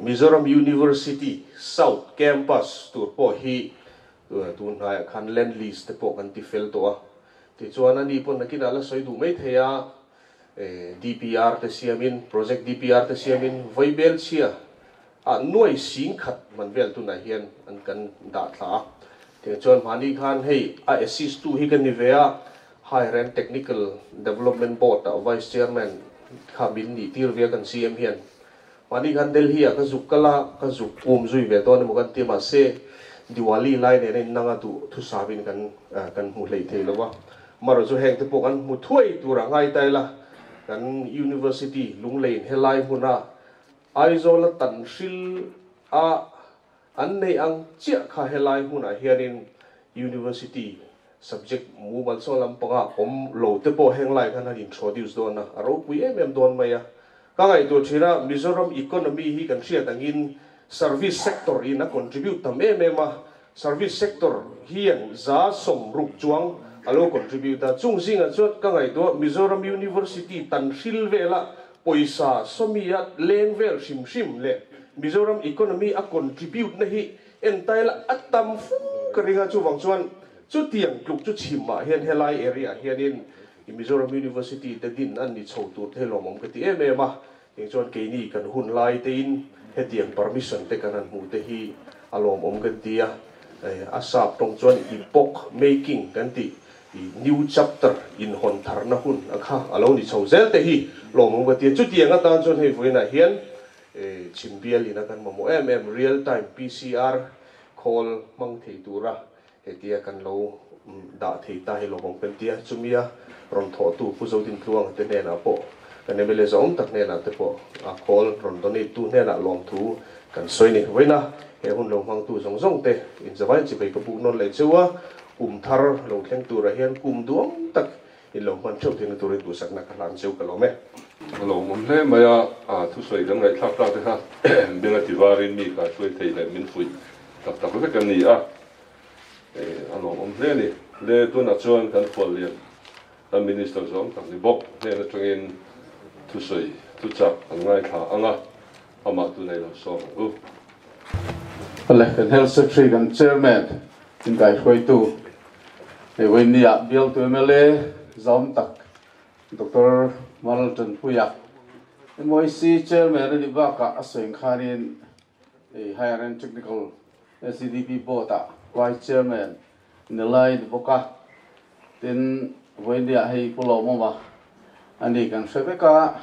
Mizoram University South Campus tur pawh hi Tun hnaiah khan land lease te pawh kan ti fel tawh a, tichuan ani pawn nakinah la sawi duh mai thei a, DPR te siamin, project DPR te siamin Vaibel chhia ah nuai sing khat man vel tunah hian an kan dah thla a. Tichuan mahni khan hei a assist tu hi ka ni ve a, Higher and Technical Development Board ah Vice Chairman kha min nih tir ve a kan CM hian. Mahni khan Delhi ah ka zuk kal a, ka zuk um zui ve dawn emaw kan ti a, mahse Diwali lai nena in nanga duh thusavin kan kan hmu hlei thei lo a. Amaherawh chu heng te pawh kan hmu thuai tur a ngai ta ila, kan University Lungleiin helai hmuna Aizawl a tan hril a an neih ang chiah kha helai hmunah hianin University subject mumal chaw lampanga awm lo te pawh heng lai khan han introduce dawn a, a ropui em em dawn mai a. Ka ngaihtuah thin a, Mizoram economy hi kan hriat angin service sector in a contribute tam em em a, service sector hian 60% chuang a lo contribute a, chung zingah chuan ka ngaihtuah Mizoram University tan hril vela pawisa sawmia leng vel hrim hrim leh Mizoram economy a contribute na hi entaila a tam fu ka ring a, chuvang chuan chutiang tluk chu chhimah hian helai area ah hianin Mizoram University te din an ni chho tur te hi lawmawm ka ti em em a, eng chuan keini kan hun lai tein hetiang permission te kan han hmuh te hi a lawmawm kan ti a, a sap tawng chuan epoch making kan tih new chapter inhawn tharna hun a kha a lo ni chho zel te hi lawmawm ka ti a, chutiang atan chuan hei vawiinah hian chhimbial ina kan mamawh em em real time PCR khawl hmang thei tura hetia kan lo dah thei ta hi lawmawm kan ti a, chumia rawn thawhtu Pu Zodintluanga te hnenah pawh kan mla zawng tak hnenah te pawh a khawl rawn donate tu hnenah lawmthu kan sawi ni. Vawiina he hun lo hmangtu zawng zawng te inzavain chipei ka buk nawn leh cheu a, kum thar lo thleng turah hian kum duang tak in lo hman theuh theihna turin duhsakna ka hlan cheu ka lawm e. A lawmawm hle mai a, thusawi kan ngaihthlak tak te kha benga tivarin mi ka hruai thei leh min fuih tak tak vek a ni a. A lawmawm hle a ni. Le tunah chuan kan khuallian, kan Minister zawng tak ni bawk hnen atangin thusawi thuchak an ngaithla ang a, amah tu nei lo sawm ang u. Le kan Health Secretary kan Chairman inkaihruaitu hei Vawinia bialtu mla zawm tak Doctor Maltanpuia MYC Chairman a nih bakah a sawi ang khanin hei Higher and Technical SEDP Board ah Vice Chairman ni lai ni bawk a, tin Vawinia hei Pu Lawmawma a ni kan hre vek a.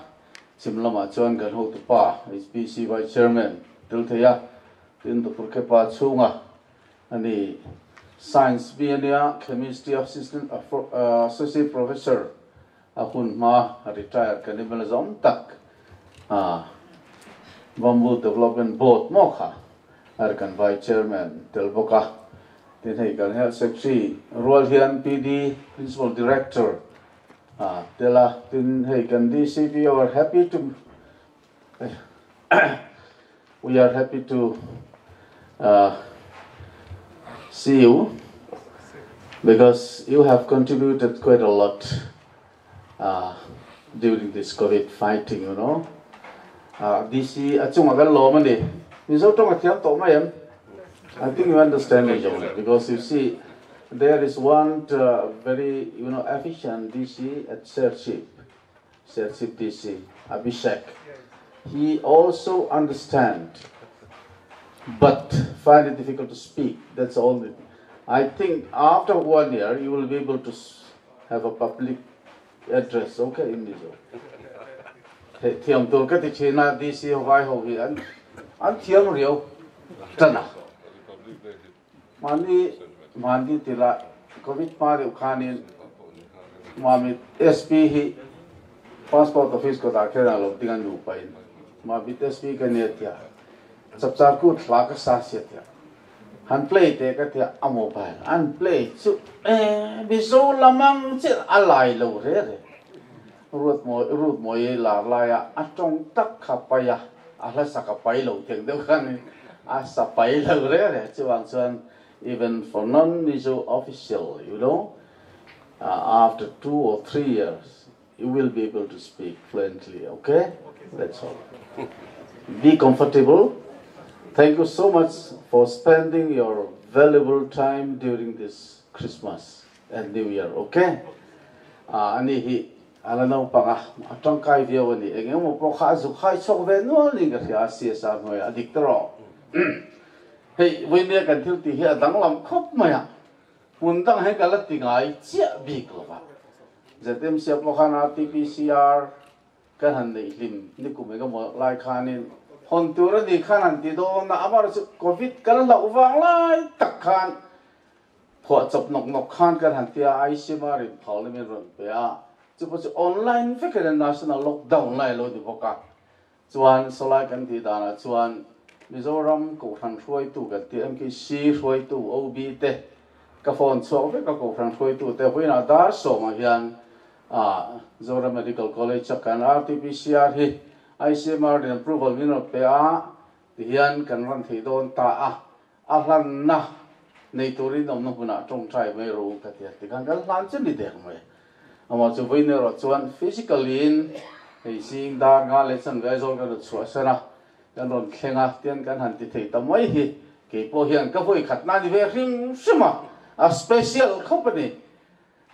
Chhim lamah chuan kan hotupa HPC Vice Chairman tel thei a, tin Doctor Kepa chhunga a ni. Science mi a nia, Chemistry Assistant Associate Professor a hun hma retire kan email zawm tak a Bamboo Development Board maw kha a ri kan Vice Chairman tel bawk a, tin hei kan Health Secretary rual hian PD Principal Director a tel a, tin hei kan DCP are happy to we are happy to see you because you have contributed quite a lot during this covid fighting you know DC a chungah kan lawm a ni Mizo tawng a thiam tawh mai em I think you understand me John because you see there is one very you know efficient DC at Serchhip Serchhip DC Abhishek he also understand but find it difficult to speak that's all I think after one year you will be able to have a public address okay in Mizo Theih thiam tur ka ti thin a DC ho vai ho hi an an thiam riau tan a mahni mahni tila covid hma deuh khanin Mamit SP hi passport office kawtah khian a lo ding a nupa in Mamit SP ka nia tia chapchar kut hla ka sa sia tia Han play teh ka tia a mobile an play chu e Mizo lam ang chiah a lai lo re re. Ruat mawi Ruth mawi lar laia a tawng tak kha pai a, a hla sak a pai lo theng deuh khan a sa pai lo re re. Chuvang chuan even for non Mizo official you know after 2 or 3 years you will be able to speak fluently okay that's all be comfortable thank you so much for spending your valuable time during this Christmas and New Year okay ani hi ala naupang a a tangkai viau ani eng emaw pawh kha a zuk khai chhuak ve nual niin ka hria a CSR hnuaiah a dik ta rawh hei vawinia kan thil tih hi a danglam khawp mai a hmun dang hian ka la ti ngai chiah bik lo va ZMC ah pawh khan RTPCR kan han neih hlim ni kum eng emaw lai khanin hawn tur a ni khan han ti dawn a amaherawhchu covid kan hlauh vang lai tak khan phuah chawp nawk nawk khan kan han ti a ICMR in phal na min rawn pe a chupawh chu online vek in national lockdown lai a lo ni bawk a chuan sawlai kan tih danah chuan Mizoram Kohhran hruaitu kan tih MKC hruaitu OB te ka phone chhuak vek a Kohhran hruaitu te vawiinah dar sawmah hian Zoram Medical College a kan RTPCR hi ICMR in approval min rawn pe a tihian kan run thei dawn ta a a hlanna nei turin awmna hmunah tawngtai mai rawh u ka ti a tikhan kan hlan chu ni dek mai amah chu vawiin erawh chuan physically in hei zing dar nga leh chanve Aizawl kan rawn chhuahsan a Kan rawn thleng a, tian kan han ti thei ta mai hi kei pawh hian ka vawi khat na ni ve hrim hrim a, a special khawp a ni.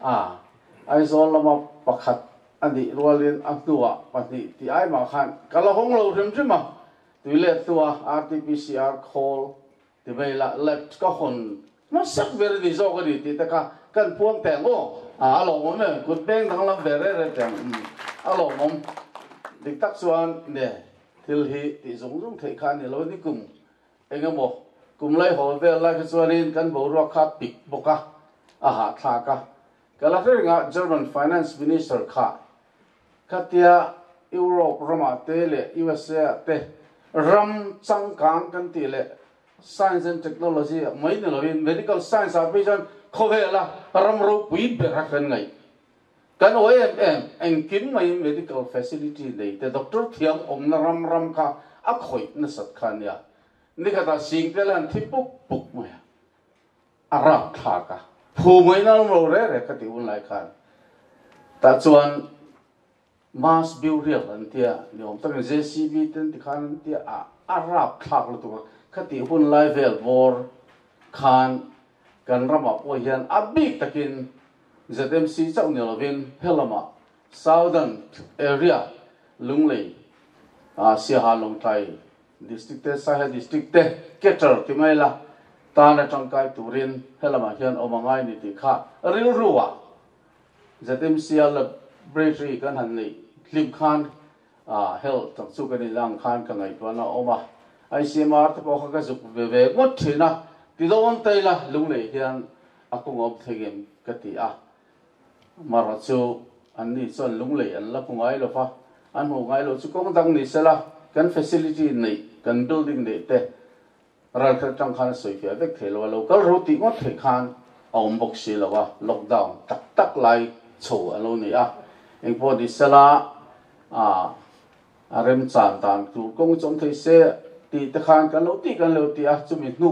A, Aizawl lama pakhat a nih rualin a hnuah pahnih tih ai mah khan ka la hawng lo hrim hrim a, tui let hnua RTPCR khawl ti mai la left ka hawn hmasak ber a ni zawk a ni tih te kha kan puang teh ang aw. A, a lawmawm em? Kut beng danglam ve reh reh teh ang. Umm, a lawmawm. Dik tak chuan ne thil hi tih zung zung theih kha a ni lo ni kum eng emaw kum lai haw vel lai kha chuanin kan boruak kha pik bawk a, a hahthlak a. Ka la hre reng a, German Finance Minister kha khatia Europe ramah te leh USA ah te ram changkang kan tih leh Science and Technology ah mai ni lovin Medical Science ah phei chuan khawvela ram ropui ber a kan ngaih. Kan aw em em, engkim mai medical facility nei te doctor thiam awmna ram ram kha a khawih nasat kha a nia. Nikhatah sing te la han thi puk puk mai a, a rapthlak a, phu mai na awm lo reh reh ka ti hun lai khan. Tah chuan mass burial an tia ni awm takin JCB te an ti khan an tia a, a rapthlak lutuk a, khatih hun lai vel bawr khan kan ramah pawh hian a bik takin ZMC chauh ni lovin helamah Southern Area Lunglei Siaha Lawngtlai District te Saiha District te cater ti mai la tan a tangkai turin helamah hian awm a ngai ni tih kha rilru ah ZMC a laboratory kan han neih hlim khan A health tak chu kan inlang khan ka ngaihtuahna a awm a, ICMR te pawh kha ka zuk ve ve ngawt thin a, ti dawn ta ila lunglei hian a kawng awm thei ngem ka ti a, marawh chu anni chuan lunglei an la hmu ngai lo va, an hmuh ngai loh chu kawng dang ni sela kan facility neih kan building neih te Ral khat atang khan a sawi fiah vek thei lo a, lo kal ro tih ngawt theih khan a awm bawk si lo a, lockdown tak tak lai chho a lo ni a, engpawh ni sela a a remchan dan tur kawng chawm thei se tih te khan kan lo tih kan lo ti a, chumi hnu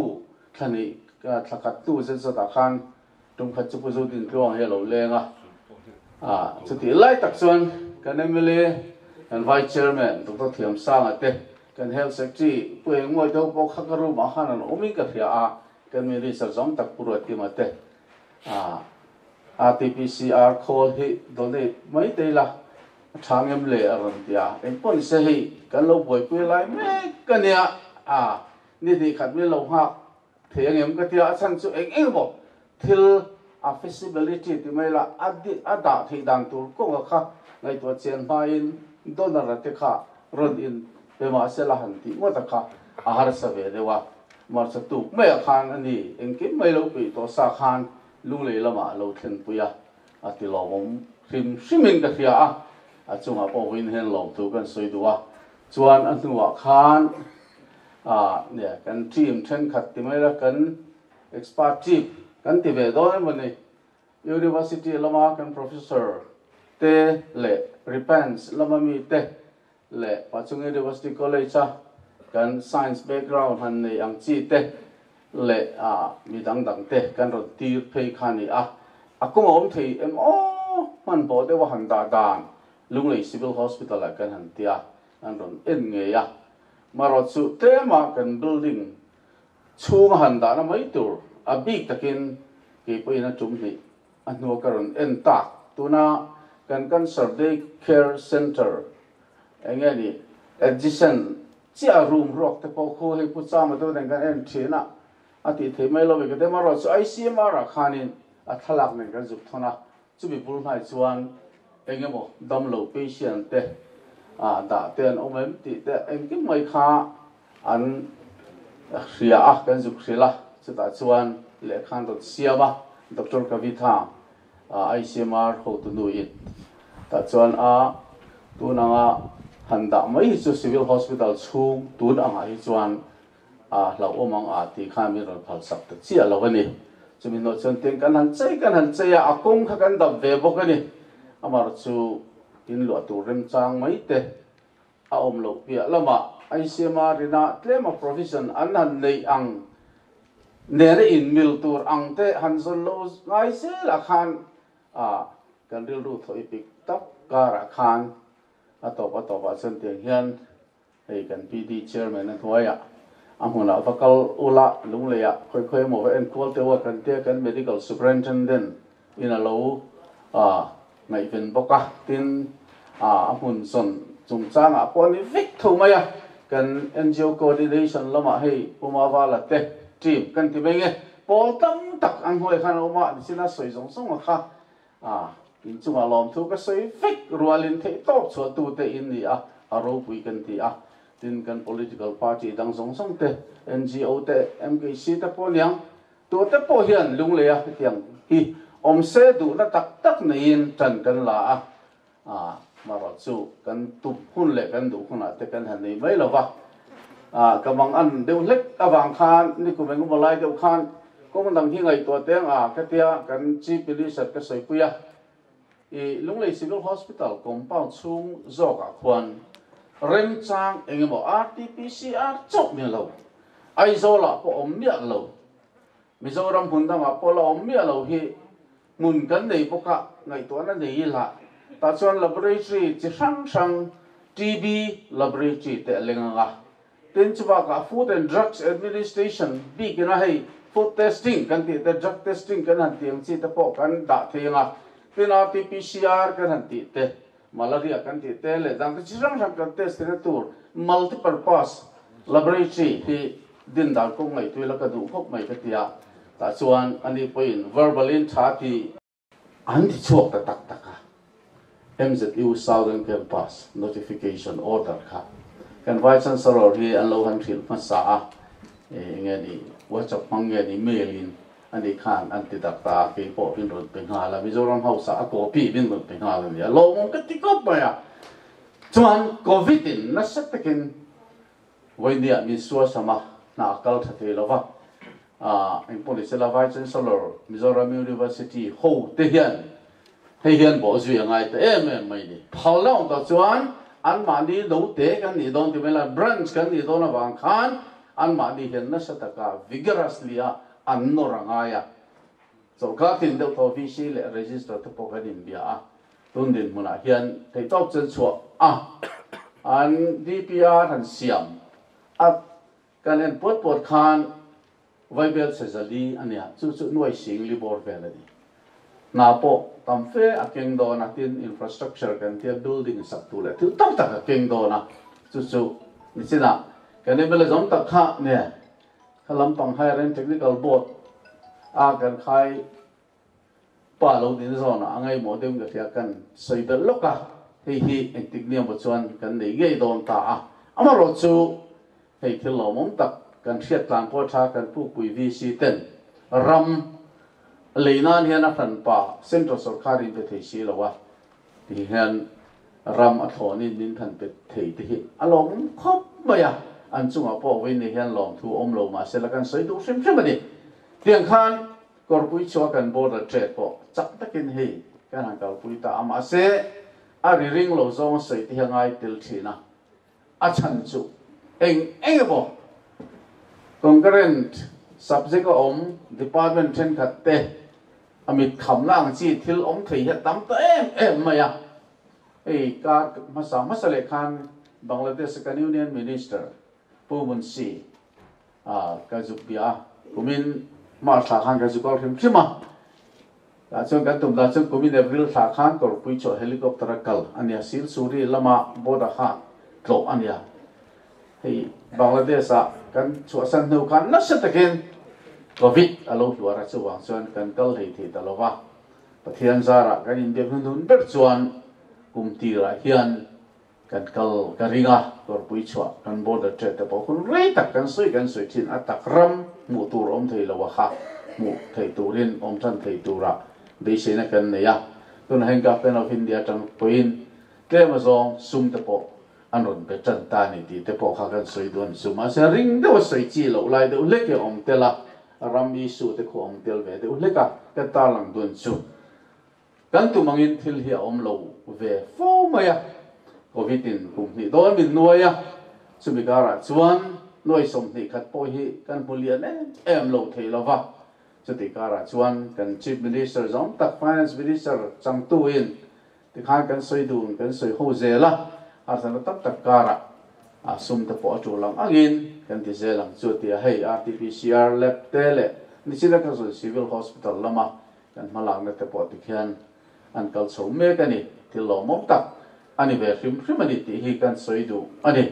thla nih thla khat hnu zet zawtah khan tum khat chu Pu Zodintluang hi a lo leng a, chutih lai tak chuan kan mla kan Vice Chairman Doctor Thiamsanga te Kan Health Secretary Pu Engmawii deuh pawh kha ka room ah khan an awm in ka hria a, kan Minister zawng tak Pu Ruatkima te RTPCR khawl hi donate mai te ila a tha ngem le a rawn ti a, engpawh ni se hei kan lo buaipui lai mek a nia a, ni hnih khat min lo nghak thei angem ka tia, a chhan chu eng eng emaw thil a feasibility ti mai la a a dah theih dan tur kawnga kha ngaihtuah chian hmain donor a te kha rawn in pe mah se la han tih ngawt a kha a harsa ve deuh a, March a tuk maiah khan a ni engkim mai lo peih tawh sa khan Lunglei lamah a lo thlenpui a, a ti lawmawm hrim hrimin ka hria a, a chungah pawh vawiin hian lawmthu kan sawi duh a, chuan a hnuah khan ah nia kan team thenkhat ti mai la kan expert team kan ti ve dawn emaw ni University lama kan professor te leh Repents lama mi te leh Pachung University College a kan science background han nei ang chi te leh ah mi dang dang te kan rawn tir phei kha a ni a, a kawng a awm thei em aw hmanhmawh deuh a han dah dan Lunglei Civil Hospital ah kan han tia an rawn en ngei a, marawh chu tlema kan building chhunga han dahna mai tur a bik takin kei pawhin a tum hnih a hnua ka rawn en tak. Tuna kan Cancer Day Care Centre eng nge ni adjacent chiah room ruak te pawh khu hei Pu Chama te nen kan en thin a, a tih theih mai lo ve ka ti. Marawh chu ICMR ah khanin a thlalak nen kan zuk thawn a, Chumi bul hnai chuan eng emaw damlo patient te dah te an awm em tih te engkim mai kha an hria a, kan zuk hrilh a, chutah chuan lehkha an rawn siam a, Doctor Kavitha ICMR hotu nuin tah chuan a tun anga han dah mai hi chu Civil Hospital chhung tun angah hi chuan A hlauhawm ang a tih khan min rawn phalsak ta chiah lo a ni. Chumi hnawh chuan tiang kan han chei kan han chei a, a kawng kha kan dap ve bawk a ni. Amar chu in luah tur remchang mai te a awm loh piah lamah ICMR ina tlema provision an han neih ang nena inmil tur ang te han zawn lo ngai zelah khan a kan rilru thaw ipik tak karah khan a tawp a tawpah chuan tiang hian Hei kan PD Chairman a hnuaiah a hmunah va kal ula, Lungleiah khawi khawi emaw va enkual teuh a kan tia kan Medical Superintendent in a lo ngaihven bawk a, tin a hmun zawn chungchangah pawh a ni vek tho mai a, kan NGO Coordination lamah hei Pu Mavala te team kan ti mai nge pawl tam tak an hnuai khan a awm a, nichina sawi zawng zawng a kha A, inchungah lawmthu ka sawi vek rualin theih tawp chhuahtute in ni a, a ropui kan ti a. Tin, kan political party dang zawng zawng te, NGO te, MKC te pawh aniang, tute pawh hian Lungleia hetiang hi awm se duhna tak tak neiin tan kan la a, a, marawh chu kan tum hun leh kan duh hunah te kan han nei mai lo va. A, ka mang an deuh hlek avang khan nikum engemaw lai deuh khan Kawng dang hi ngaihtuah teng a ka tia kan Chief Minister ka sawipui a, i Lunglei Civil Hospital compound chhung zawkah khuan remchang eng emaw RTPCR chauh ni lo, Aizawlah pawh awm miah lo, Mizoram hmun dangah pawh la awm miah lo hi hmun kan nei bawk a, ngaihtuahna nei ila tah chuan laboratory chi hrang hrang TB laboratory te a leng ang a. Tin chu bakah Food and Drugs Administration bikin a hei food testing kan tih te, drug testing kan han tih ang chi te pawh kan dah thei ang a. Tin RTPCR kan han tih te, malaria kan tih te leh dang te chi hrang hrang kan test theihna tur multipurpose laboratory hi din dan kawng ngaihtuih la ka duh khawp mai ka ti a. Tah chuan ani pawhin verbal in tha ti. An ti chhuak ta tak tak a. MZU Southern Campus notification order kha kan Vice Chancellor hi an lo han hrilh hmasa a, enge ni WhatsApp hmang nge ni mail in ani khan an ti dak ta a, kei pawh min rawn pe nghal a, Mizoram House ah a copy min rawn pe nghal a nia, lawmawm ka ti khawp mai a. Chuan Covid in nasa takin Vawinia min suasam a, hna a kal tha thei lo va, engpawh ni sela Vice Chancellor Mizoram University ho te hian hei hian bawh zui a ngai ta em em mai ni. Phal la awm tak chuan anmahni note kan nih dawn ti mai la, branch kan nih dawn avang khan anmahni hian nasa taka vigorously a an nawr a ngai a. Chawlhkar tin deuh thaw VC leh Registrar te pawh kan inbia a, Tun dinhmunah hian theihtawp chen chhuah a an DPR han siam a kan en puat puat khan Vaibel chhe zali a nia, chu chu nuai sing li bawr vel a ni. Hna pawh tam fe a keng dawn a, tin infrastructure kan tia building sak tur leh thil tam tak a keng dawn a, chu chu nichinah kan mla zawm tak kha nge kha lampang Higher and Technical Board a kan khai Pa lo din zawnah a ngaimawh deuhin ka hria, kan sawi belh lawk a, hei hi engtik nia maw chuan kan nei ngei dawn ta a, amaherawh chu hei thil lawmawm tak kan hriat tlan pawh tha kan pukpui VC ten ram lei nan hian a hranpa Central sawrkar in pe thei si lo a, ti hian ram a thlawnin min than pe thei te hi a lawmawm khawp mai a, an chungah pawh vawiin hian lawmthu awm lo mahse la kan sawi duh hrim hrim a ni. Tiang khan Kawrpui chhuah kan border trade pawh chak takin hei kan han kalpui ta a, mahse a ri ring lo zawng sawi te hi a ngai tel thin a, a chhan chu eng eng emaw concurrent subject a awm department thenkhat te a mit khamna ang chi thil awm thei hi a tam ta em em mai a, hei kar hmasa hmasa leh khan Bangladesh a kan Union Minister Pu Munshi a ka zuk bia a, kumin March thla khan ka zuk al hrim hrim a, tah chuan kan tum dan chuan kumin April thla khan Kawrpui chhuah helicopter a kal a nia, Silsuri lama border kha tlawh a nia. Hei Bangladesh ah kan chhuahsan hnu khan nasa takin Covid a lo hluar a, chuvang chuan kan kal hlei thei ta lo va, Pathian zarah kan inbiak hnunhnun ber chuan kum tirah hian Kan kal ka ring a, Kawrpui chhuah kan border trade te pawh hun rei tak kan sawi kan sawi thin a, tak ram hmuh tur awm thei lo a kha hmuh theih turin awm tan thei tura beiseina kan nei a, tunah hian Government of India atang pawhin tlem azawng sum te pawh an rawn be tan ta a ni tih te pawh kha kan sawi duh a ni chu. Mahse ring deuh a sawi chi loh lai deuh hlek hi a awm tel a, ram issue te khu a awm tel ve deuh hlek a, kan tarlang dun chu. Kan tum angin thil hi a awm lo ve fo mai a, Covid in kum hnih dawn min nuai a, chumi karah chuan nuai 20 khat pawh hi kan hmu lian em em lo thei lo va, chuti karah chuan kan Chief Minister zawng tak Finance Minister changtu in tikhan kan sawi dun kan sawi ho zel a, harsatna tam tak karah a sum te pawh a tul ang angin kan ti zel ang chu tia hei RTPCR lab te leh nichina ka zawn Civil Hospital lama Kan hmalakna te pawh tikhian an kal chho mek a ni, thil lawmawm tak a ni ve hrim hrim a ni tih hi kan sawi duh a ni.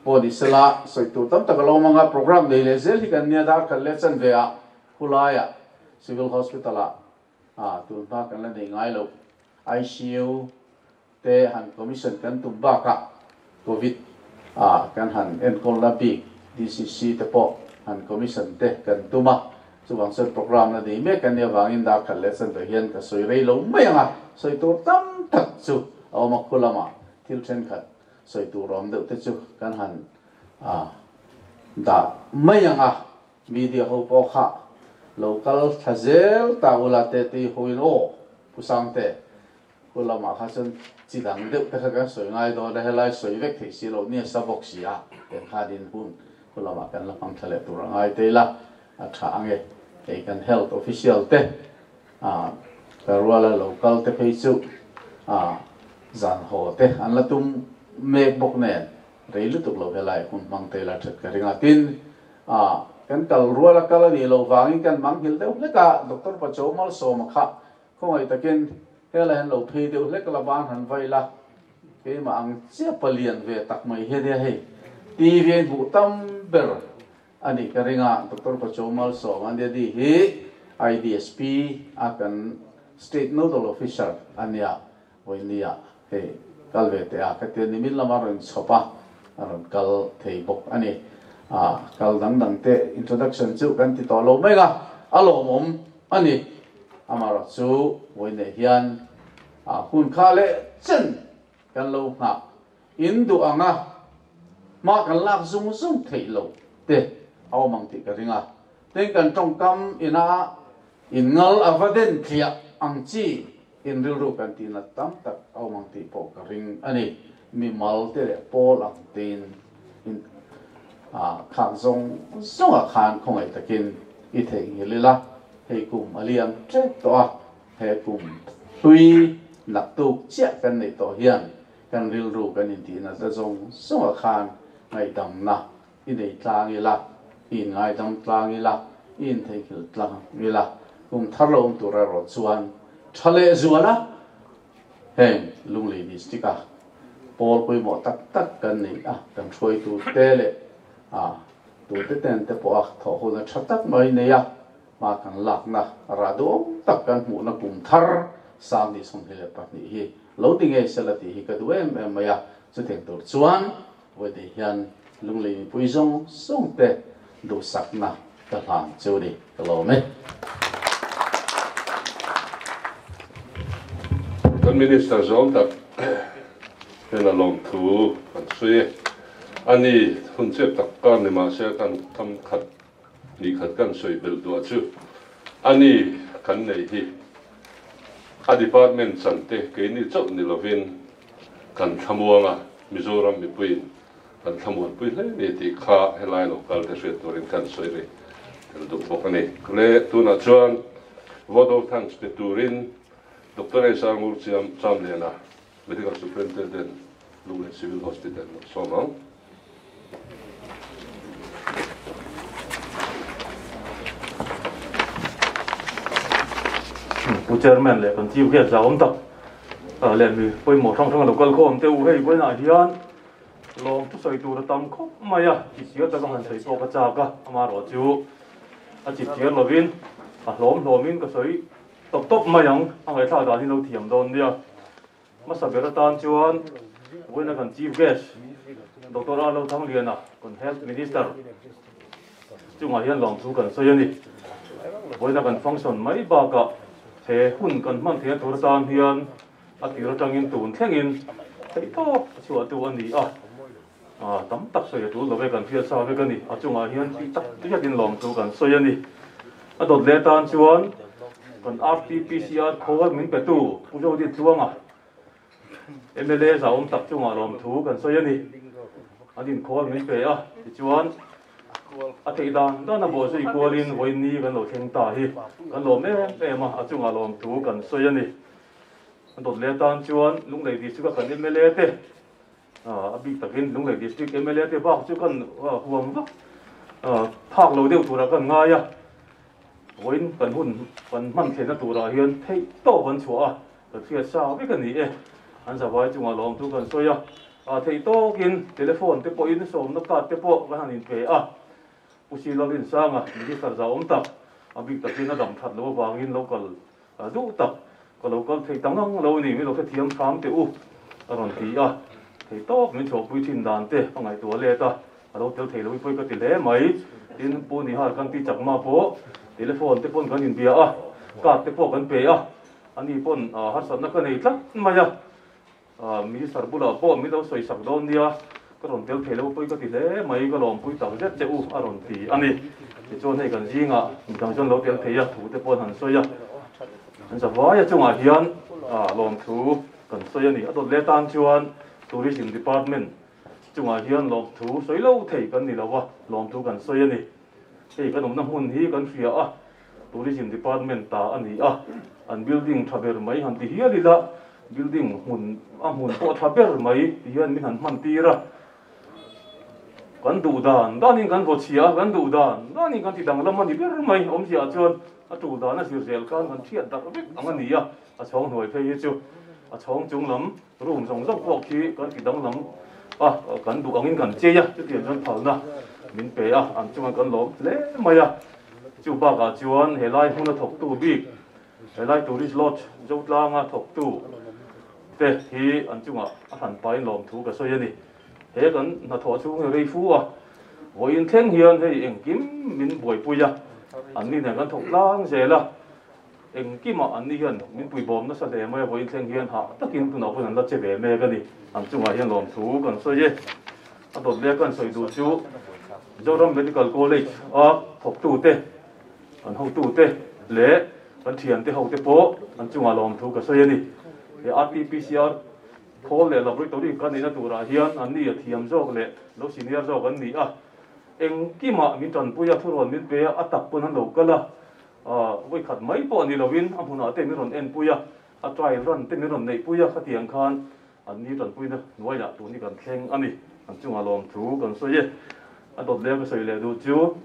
Pawh ni sela, sawi tur tam tak a lo awm ang a, programme nei leh zel hi kan nia dar khat leh chan ve ah khulaiah Civil Hospital ah tun hma kan la nei ngai loh ICU te han commission kan tum bakah Covid ah kan han enkawlna bik DCC te pawh han commission te kan tum a, chuvang chuan programme la nei mek an nih avangin dar khat leh chan hian ka sawi rei lo mai ang a, sawi tur tam tak chu a awm a, khu lamah thil thenkhat sawi tur awm deuh te chu kan han dah mai ang a, media ho pawh kha lo kal thla zel ta ula te tei hoin aw Pu Sangte. Khu lamah kha chuan chi dang deuh te kha kan sawi ngai dawn a, helai sawi vek theih si loh nia sa bawk si a, tiang khan in hun khu lamah kan la hmang thla leh tur a ngai te ila a tha ang e. Hei kan health official te ah ka ruala lo kal te phei chu ah zan haw te an la tum mek bawk nen rei lutuk lo helai hun hmang te ila that ka ring a, tin ah kan kal ruala kal a nih loh vangin kan manghilh deuh hlek a, Doctor Pacho Malsawma kha Khawngaih takin helai han lo phei deuh hlek la ban han vai la, keimah ang chiah palian ve tak mai hi ania hei TV a inhmuh tam ber a nih ka ring a, Doctor Pacho Malsawm a nia di hi IDSP a kan State Nodal Officer a nia vawinia. Hei kal ve teh a ka tia nimin lama rawn chhawp a, a rawn kal thei bawk a ni. A kal dang dang te introduction chu kan ti tawh lo mai a, a lawmawm a ni. Amaherawh chu vawiinah hian a hun kha leh chen kan lo nghah in duh ang a, hma kan lak zung zung theih loh te a awm ang tih ka ring a. Tin kan tawngkam ina in ngal a va den tliah ang chi in rilru kan tih nat tam tak a awm ang tih pawh ka ring a ni. Mi mal te leh pawl ang tein in khak zawng zawngah khan khawngaih takin i theihnghilh ila, hei kum a liam tep tawh a, he kum hlui naktuk chiah kan neih tawh hian kan rilru kan intih nat la zawng zawngah khan ngaihdamna I nei tlang ila, i inngaidam tlang ila, i intheihnghilh tlang ila, kum thar lo awm tur erawh chuan tha leh zual a, heng Lunglei District a pawl pawimawh tak tak kan nei a, kan hruaitu te leh a tute ten te pawh a thawh hun a tha tak mai nei a, hma kan lakna rah duhawm tak kan hmuhna kum thar 2022 hi lo ti ngei sela tih hi ka duh em em mai a, chutiang tur chuan Vawite hian Lunglei mipui zawng zawng te duhsakna ka hlan chu ni ka lawm e. Kan Minister zawng tak hian a lawmthu kan sawi e. A ni, hun chep tak kar ni mahse kan kam khat ni khat kan sawi belh duah chu a ni kan nei hi a department chan te keini chauh ni lovin Kan thlamuanga Mizoram mipuiin kan thlamuanpui hle ni tih kha helai lo kal te hriat turin kan sawi rih tel duh bawk a ni. Le tunah chuan vote of thanks pe turin Doctor Aisa Ngurchiam Chamliana, Medical Superintendent, Lunglei Civil Hospital lo sawm ang. Pu Chairman leh kan chief guest zau awm tak leh mi pawimawh hrang hrang a lo kal khawm teh u. Hei vawiinah hian lawm thusawi tur a tam khawp mai a, chi chiar taka han sawi pawh ka chak a, amaherawh chu a chip chiar lovin a hlawm hlawmin ka sawi tawp tawp mai ang, a ngaihthlak dan hi lo thiam dawn nia. Hmasa ber atan chuan vawiina kan Chief Guest Doctor R Lothangliana kan Health Minister chungah hian lawmthu kan sawi a ni. Vawiina kan function mai bakah he hun kan hman theihna tur atan hian a tir atangin tun thlengin theihtawp a chhuahtu a ni a. Tam tak sawi a tul lo ve kan hriat sa vek a ni. A chungah hian tih tak riatin lawmthu kan sawi a ni. A dawt leh atan chuan kan RTPCR khawl min petu Pu Jodi Tluanga mla zauawm tak chungah lawmthu kan sawi a ni. An inkhawl min pe a, tichuan a theih dan dan a bawhzui kualin vawiin kan lo thleng ta hi kan lawm em em a, a chungah lawmthu kan sawi a ni. A dawt leh atan chuan Lunglei District a kan mla te A bik takin Lunglei District mla te bak chu kan huam vak phak lo deuh turah kan ngai a, vawiin kan hun kan hman thlenna turah hian theih tawp an chhuah a, kan hriat sa vek a ni e. An zavai chungah lawmthu kan sawi a, theih tawkin telephone te pawhin sawmna card te pawh kan han inpe a, Pu Silalrinsanga Minister zahawm tak a bik takin a dam that loh avangin local Duh tak, ka lo kal thei ta ngang lo ni, min lo hrethiam hram teh u, a rawn ti a. Thei tawk min chhuahpui thin dan te ka ngaihtuah let a, a lo tel thei lo i pawi ka ti hle mai. Tin, Pu Nihar kan ti chak mah pawh telephone te pawn kan inbia a, card te pawh kan pe a, ani pawn harsatna ka nei tlat mai a. Minister bulah pawh min lo sawi sak dawn nia, ka rawn tel thei lo pawi ka ti hle mai, ka lawmpui tak zet che u a rawn ti a ni. Tichuan hei kan zingah midang chuan lo tel thei a, thu te pawh an han sawi a, an zavai a chungah hian lawmthu kan sawi a ni. A dawt leh tan chuan Tourism Department chungah hian lawmthu sawi lo thei kan ni lo a, lawmthu kan sawi a ni. Hei kan awmna hmun hi kan hria a, Tourism Department ta a ni a, an building tha ber mai han ti hial ila, building hmun a hmun pawh tha ber mai ti hian min han hman tir a, kan duh dan danin kan vaw chhia a, kan duh dan danin kan ti danglam a ni ber mai, awmzia chuan a tul dan a zir zel khan kan thiat darh vek ang a ni a, a chhawng hnuai phei hi chu a chhawng chung lam room zawng zawng pawh khi kan ti danglam a, kan duh angin kan chei a, chutiang chuan phalna min pe a, an chungah kan lawm hle mai a. Chu bakah chuan helai hmuna thawktu bik, helai Tourist Lodge Zotlanga thawktu te hi an chungah a hran pahin lawmthu ka sawi a ni. He kan hnathawh chhung hi rei fu a, vawiin thleng hian hei engkim min buaipui a, anni nen kan thawk tlang zel a, engkimah anni hian min puibawm nasa hle mai a, vawiin thleng hian hah takin tunah pawhin an la che ve mek a ni. An chungah hian lawmthu kan sawi e. A dawt leh kan sawi duh chu Zoram Medical College a thawktute, kan hotute leh kan thiante hote pawh an chungah lawmthu ka sawi a ni. He RT-PCR Khawl leh laboratory ka neihna turah hian an ni a thiam zawk leh lo senior zawk an ni a, engkimah min tanpui a, thurawn min pe a, a tak pawn an lo kal a, vawi khat mai pawh ni lovin a hmunah te min rawn enpui a, a trial run te min rawn neihpui a, khatiang khan an ni tanpuina hnuaiah tun hi kan thleng a ni. An chungah lawmthu kan sawi e. A dawt leh ka sawi leh duh chu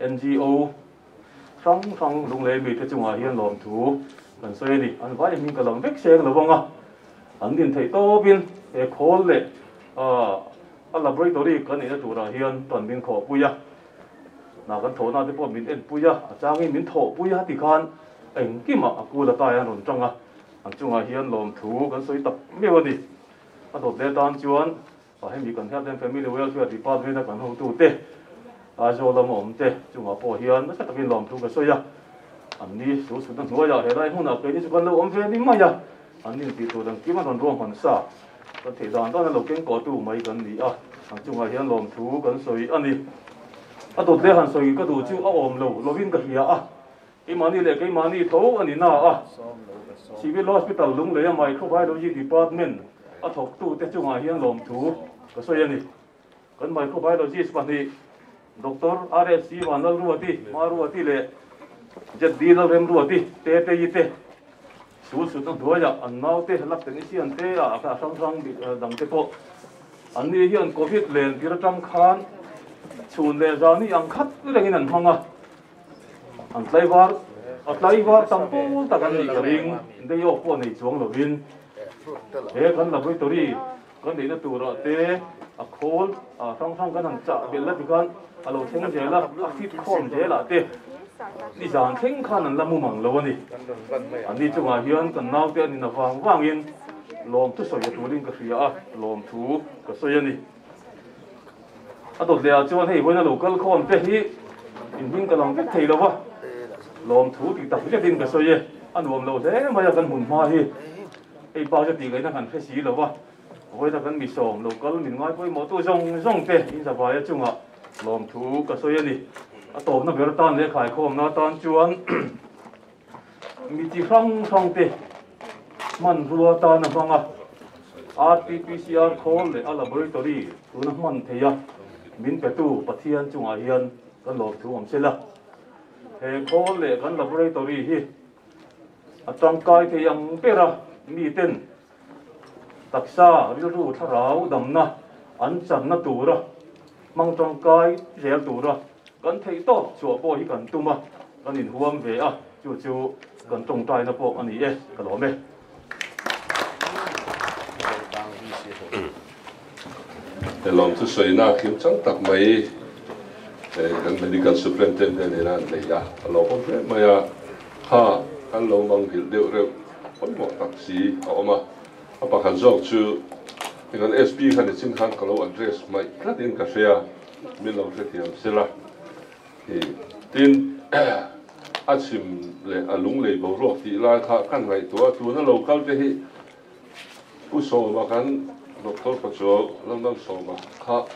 NGO hrang hrang lunglei mite chungah hian lawmthu kan sawi a ni. An vai hming ka lam vek seng lo vang a, an din theih tawpin he khawl leh a laboratory kan neihna turah hian tan min khawhpui a, hna kan thawhna te pawh min enpui a, a changin min thawhpui a tikhan engkimah a kul atai an rawn tang a, an chungah hian lawmthu kan sawi tak meuh a ni. A dawt leh atan chuan Hemi kan Health and Family Welfare Department a kan hotute Aizawl lama awm te chungah pawh hian nasa takin lawmthu ka sawi a, an ni sul sutna hnuaiah helai hmunah keini chu kan lo awm ve ni mai a, an ni tih tur engkim an rawn ruahman sa kan theih dan dan a lo keng kawhtu mai kan ni a, an chungah hian lawmthu kan sawi a ni. A dawt leh han sawi ka duh chu a awm lo lovin ka hria a, keimahni leh keimahni tho a ni na a, Civil Hospital Lunglei a Microbiology Department a thawktute chungah hian lawmthu ka sawi a ni. Kan microbiologist pahnih Doctor RSC Vanlalruati, Maruati leh ZD Lalremruati, Tetei te sul sutna hnuaiah an naute lab technician te ah a hrang hrang dangte pawh an ni hian Covid len tir atang khan chhun leh zani ang khat rengin an hmang a. An tlaivar a tlaivar tam pawl tak an nih ka ring, day off pawh nei chuang lovin he kan laboratory kan neihna turah te a khawl a hrang hrang kan han chah belh la tikhan a lo thleng zel a, a fit khawm zelah te nizan thleng khan an la mu mang lo a ni. Anni chungah hian kan naute an in avang vangin lawmthu sawi a tulin ka hria a, lawmthu ka sawi a ni. A dawt leh ah chuan hei vawiin a lo kal khawm te hi inhming ka lang vek thei lo va, lawmthu tih tak zetin ka sawi e, a nuam lo hle mai a kan hmun hma hi hei bak chu tih ngaihna kan hre si lo va, vawiin a kan mi sawm lo kal min ngai pawimawh tu zawng zawng te in zavaia chungah lawmthu ka sawi a ni. A tawpna ber atan leh khaikhawmna atan chuan Mi chi hrang hrang te hmanrua tan a hmang a, RT-PCR khawl leh a laboratory tuna hman theih a min petu Pathian chungah hian kan lawmthu awm sela. He khawl leh kan laboratory hi a tangkai thei ang bera miten taksa rilru thlarau damna an channa tura hmang tangkai zel tura Kan theih tawp chhuah pawh hi kan tum a, kan inhuam ve a, chu chu kan tawngtaina pawh a ni e, ka lawm e. He lawm chu sawina kim chang tak mai kan Medical Superintendent nena an nei a, a lawmawm hle mai a, kha kan lo manghilh deuh reuh pawimawh tak si a awm a, a pakhat zawk chu kan SP kha nichin khan ka lo address hmaih tlatin ka hria. Min lo hrethiam sela i tin a chhim leh a lunglei boruak tih lai kha kan ngaihtuah a, tuna lo kal te hi Pu Sawma kan Doctor Pachuau Lalnam Sawma kha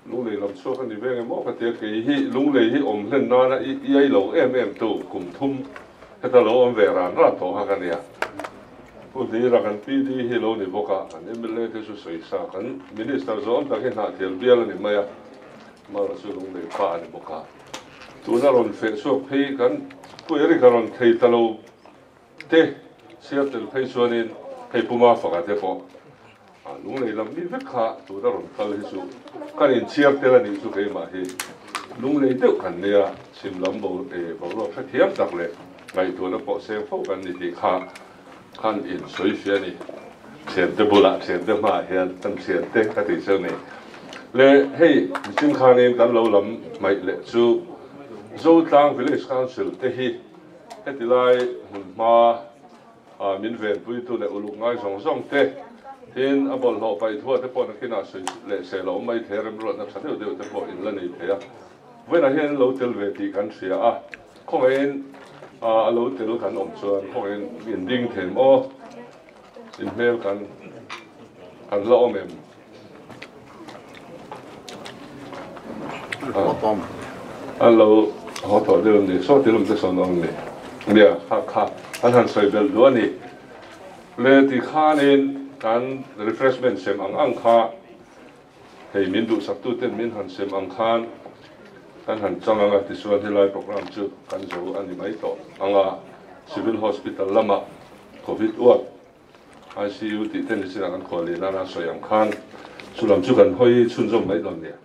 lunglei lam chhuak a ni ve nge maw ka tia, kei hi lunglei hi awm hlen nana i iai lo em em tu kum thum heta lo awm ve ran ran tawh kha ka nia. Pu Hlira kan PD hi lo ni bawk a, kan mla te chu sawi sa, kan Minister zawng tak hi hnahthial bial a ni mai a, Mara chu lunglei pa a ni bawk a. Tuna rawn feh chhuak phei kan Pu Eric a rawn thei ta lo te chhiar tel phei chuanin hei Pu Mafaka te pawh lunglei lam mi vek kha tuna rawn kal hi chu kan inchhiar tel a nih chu keimah hi lunglei deuh kan nia, chhim lam boruak hrethiam tak leh ngaihtuahna pawh seng fo kan ni tih kha Khan in sawi fia a ni. Thiante bulah, thiante hmaah hian kan thiante ka tih chu a ni. Le hei mihring khanin kan lo lam hmaih leh chu Zotlang Village Council te hi heti lai hmun hma Min venpuitu leh uluk ngai zawng zawng te, tin a bawlhhlawh paih thuah te pawh nakinah sawi leh sel a awm mai thei a, remruatna tha deuh deuh te pawh in la nei thei a. Vawiinah hian lo tel ve tih kan hria a, khawngaihin a lo tel kan awm chuan khawngaihin in ding thei maw? In hmel kan kan la awm em? An lo haw tawh deuh ni, saw ti lawm te sawn awm ni. Nia, kha kha an han sawi belh duh a ni. Le ti khanin kan refreshment sem ang ang kha hei min duhsaktuten min han sem ang khan kan han chang ang a, tichuan helai programme chu kan zo a ni mai tawh ang a, Civil Hospital lamah Covid ward ICU tih te ni chinah kan khual leh nana sawi ang khan chu lam chu kan hawi chhunzawm mai dawn nia.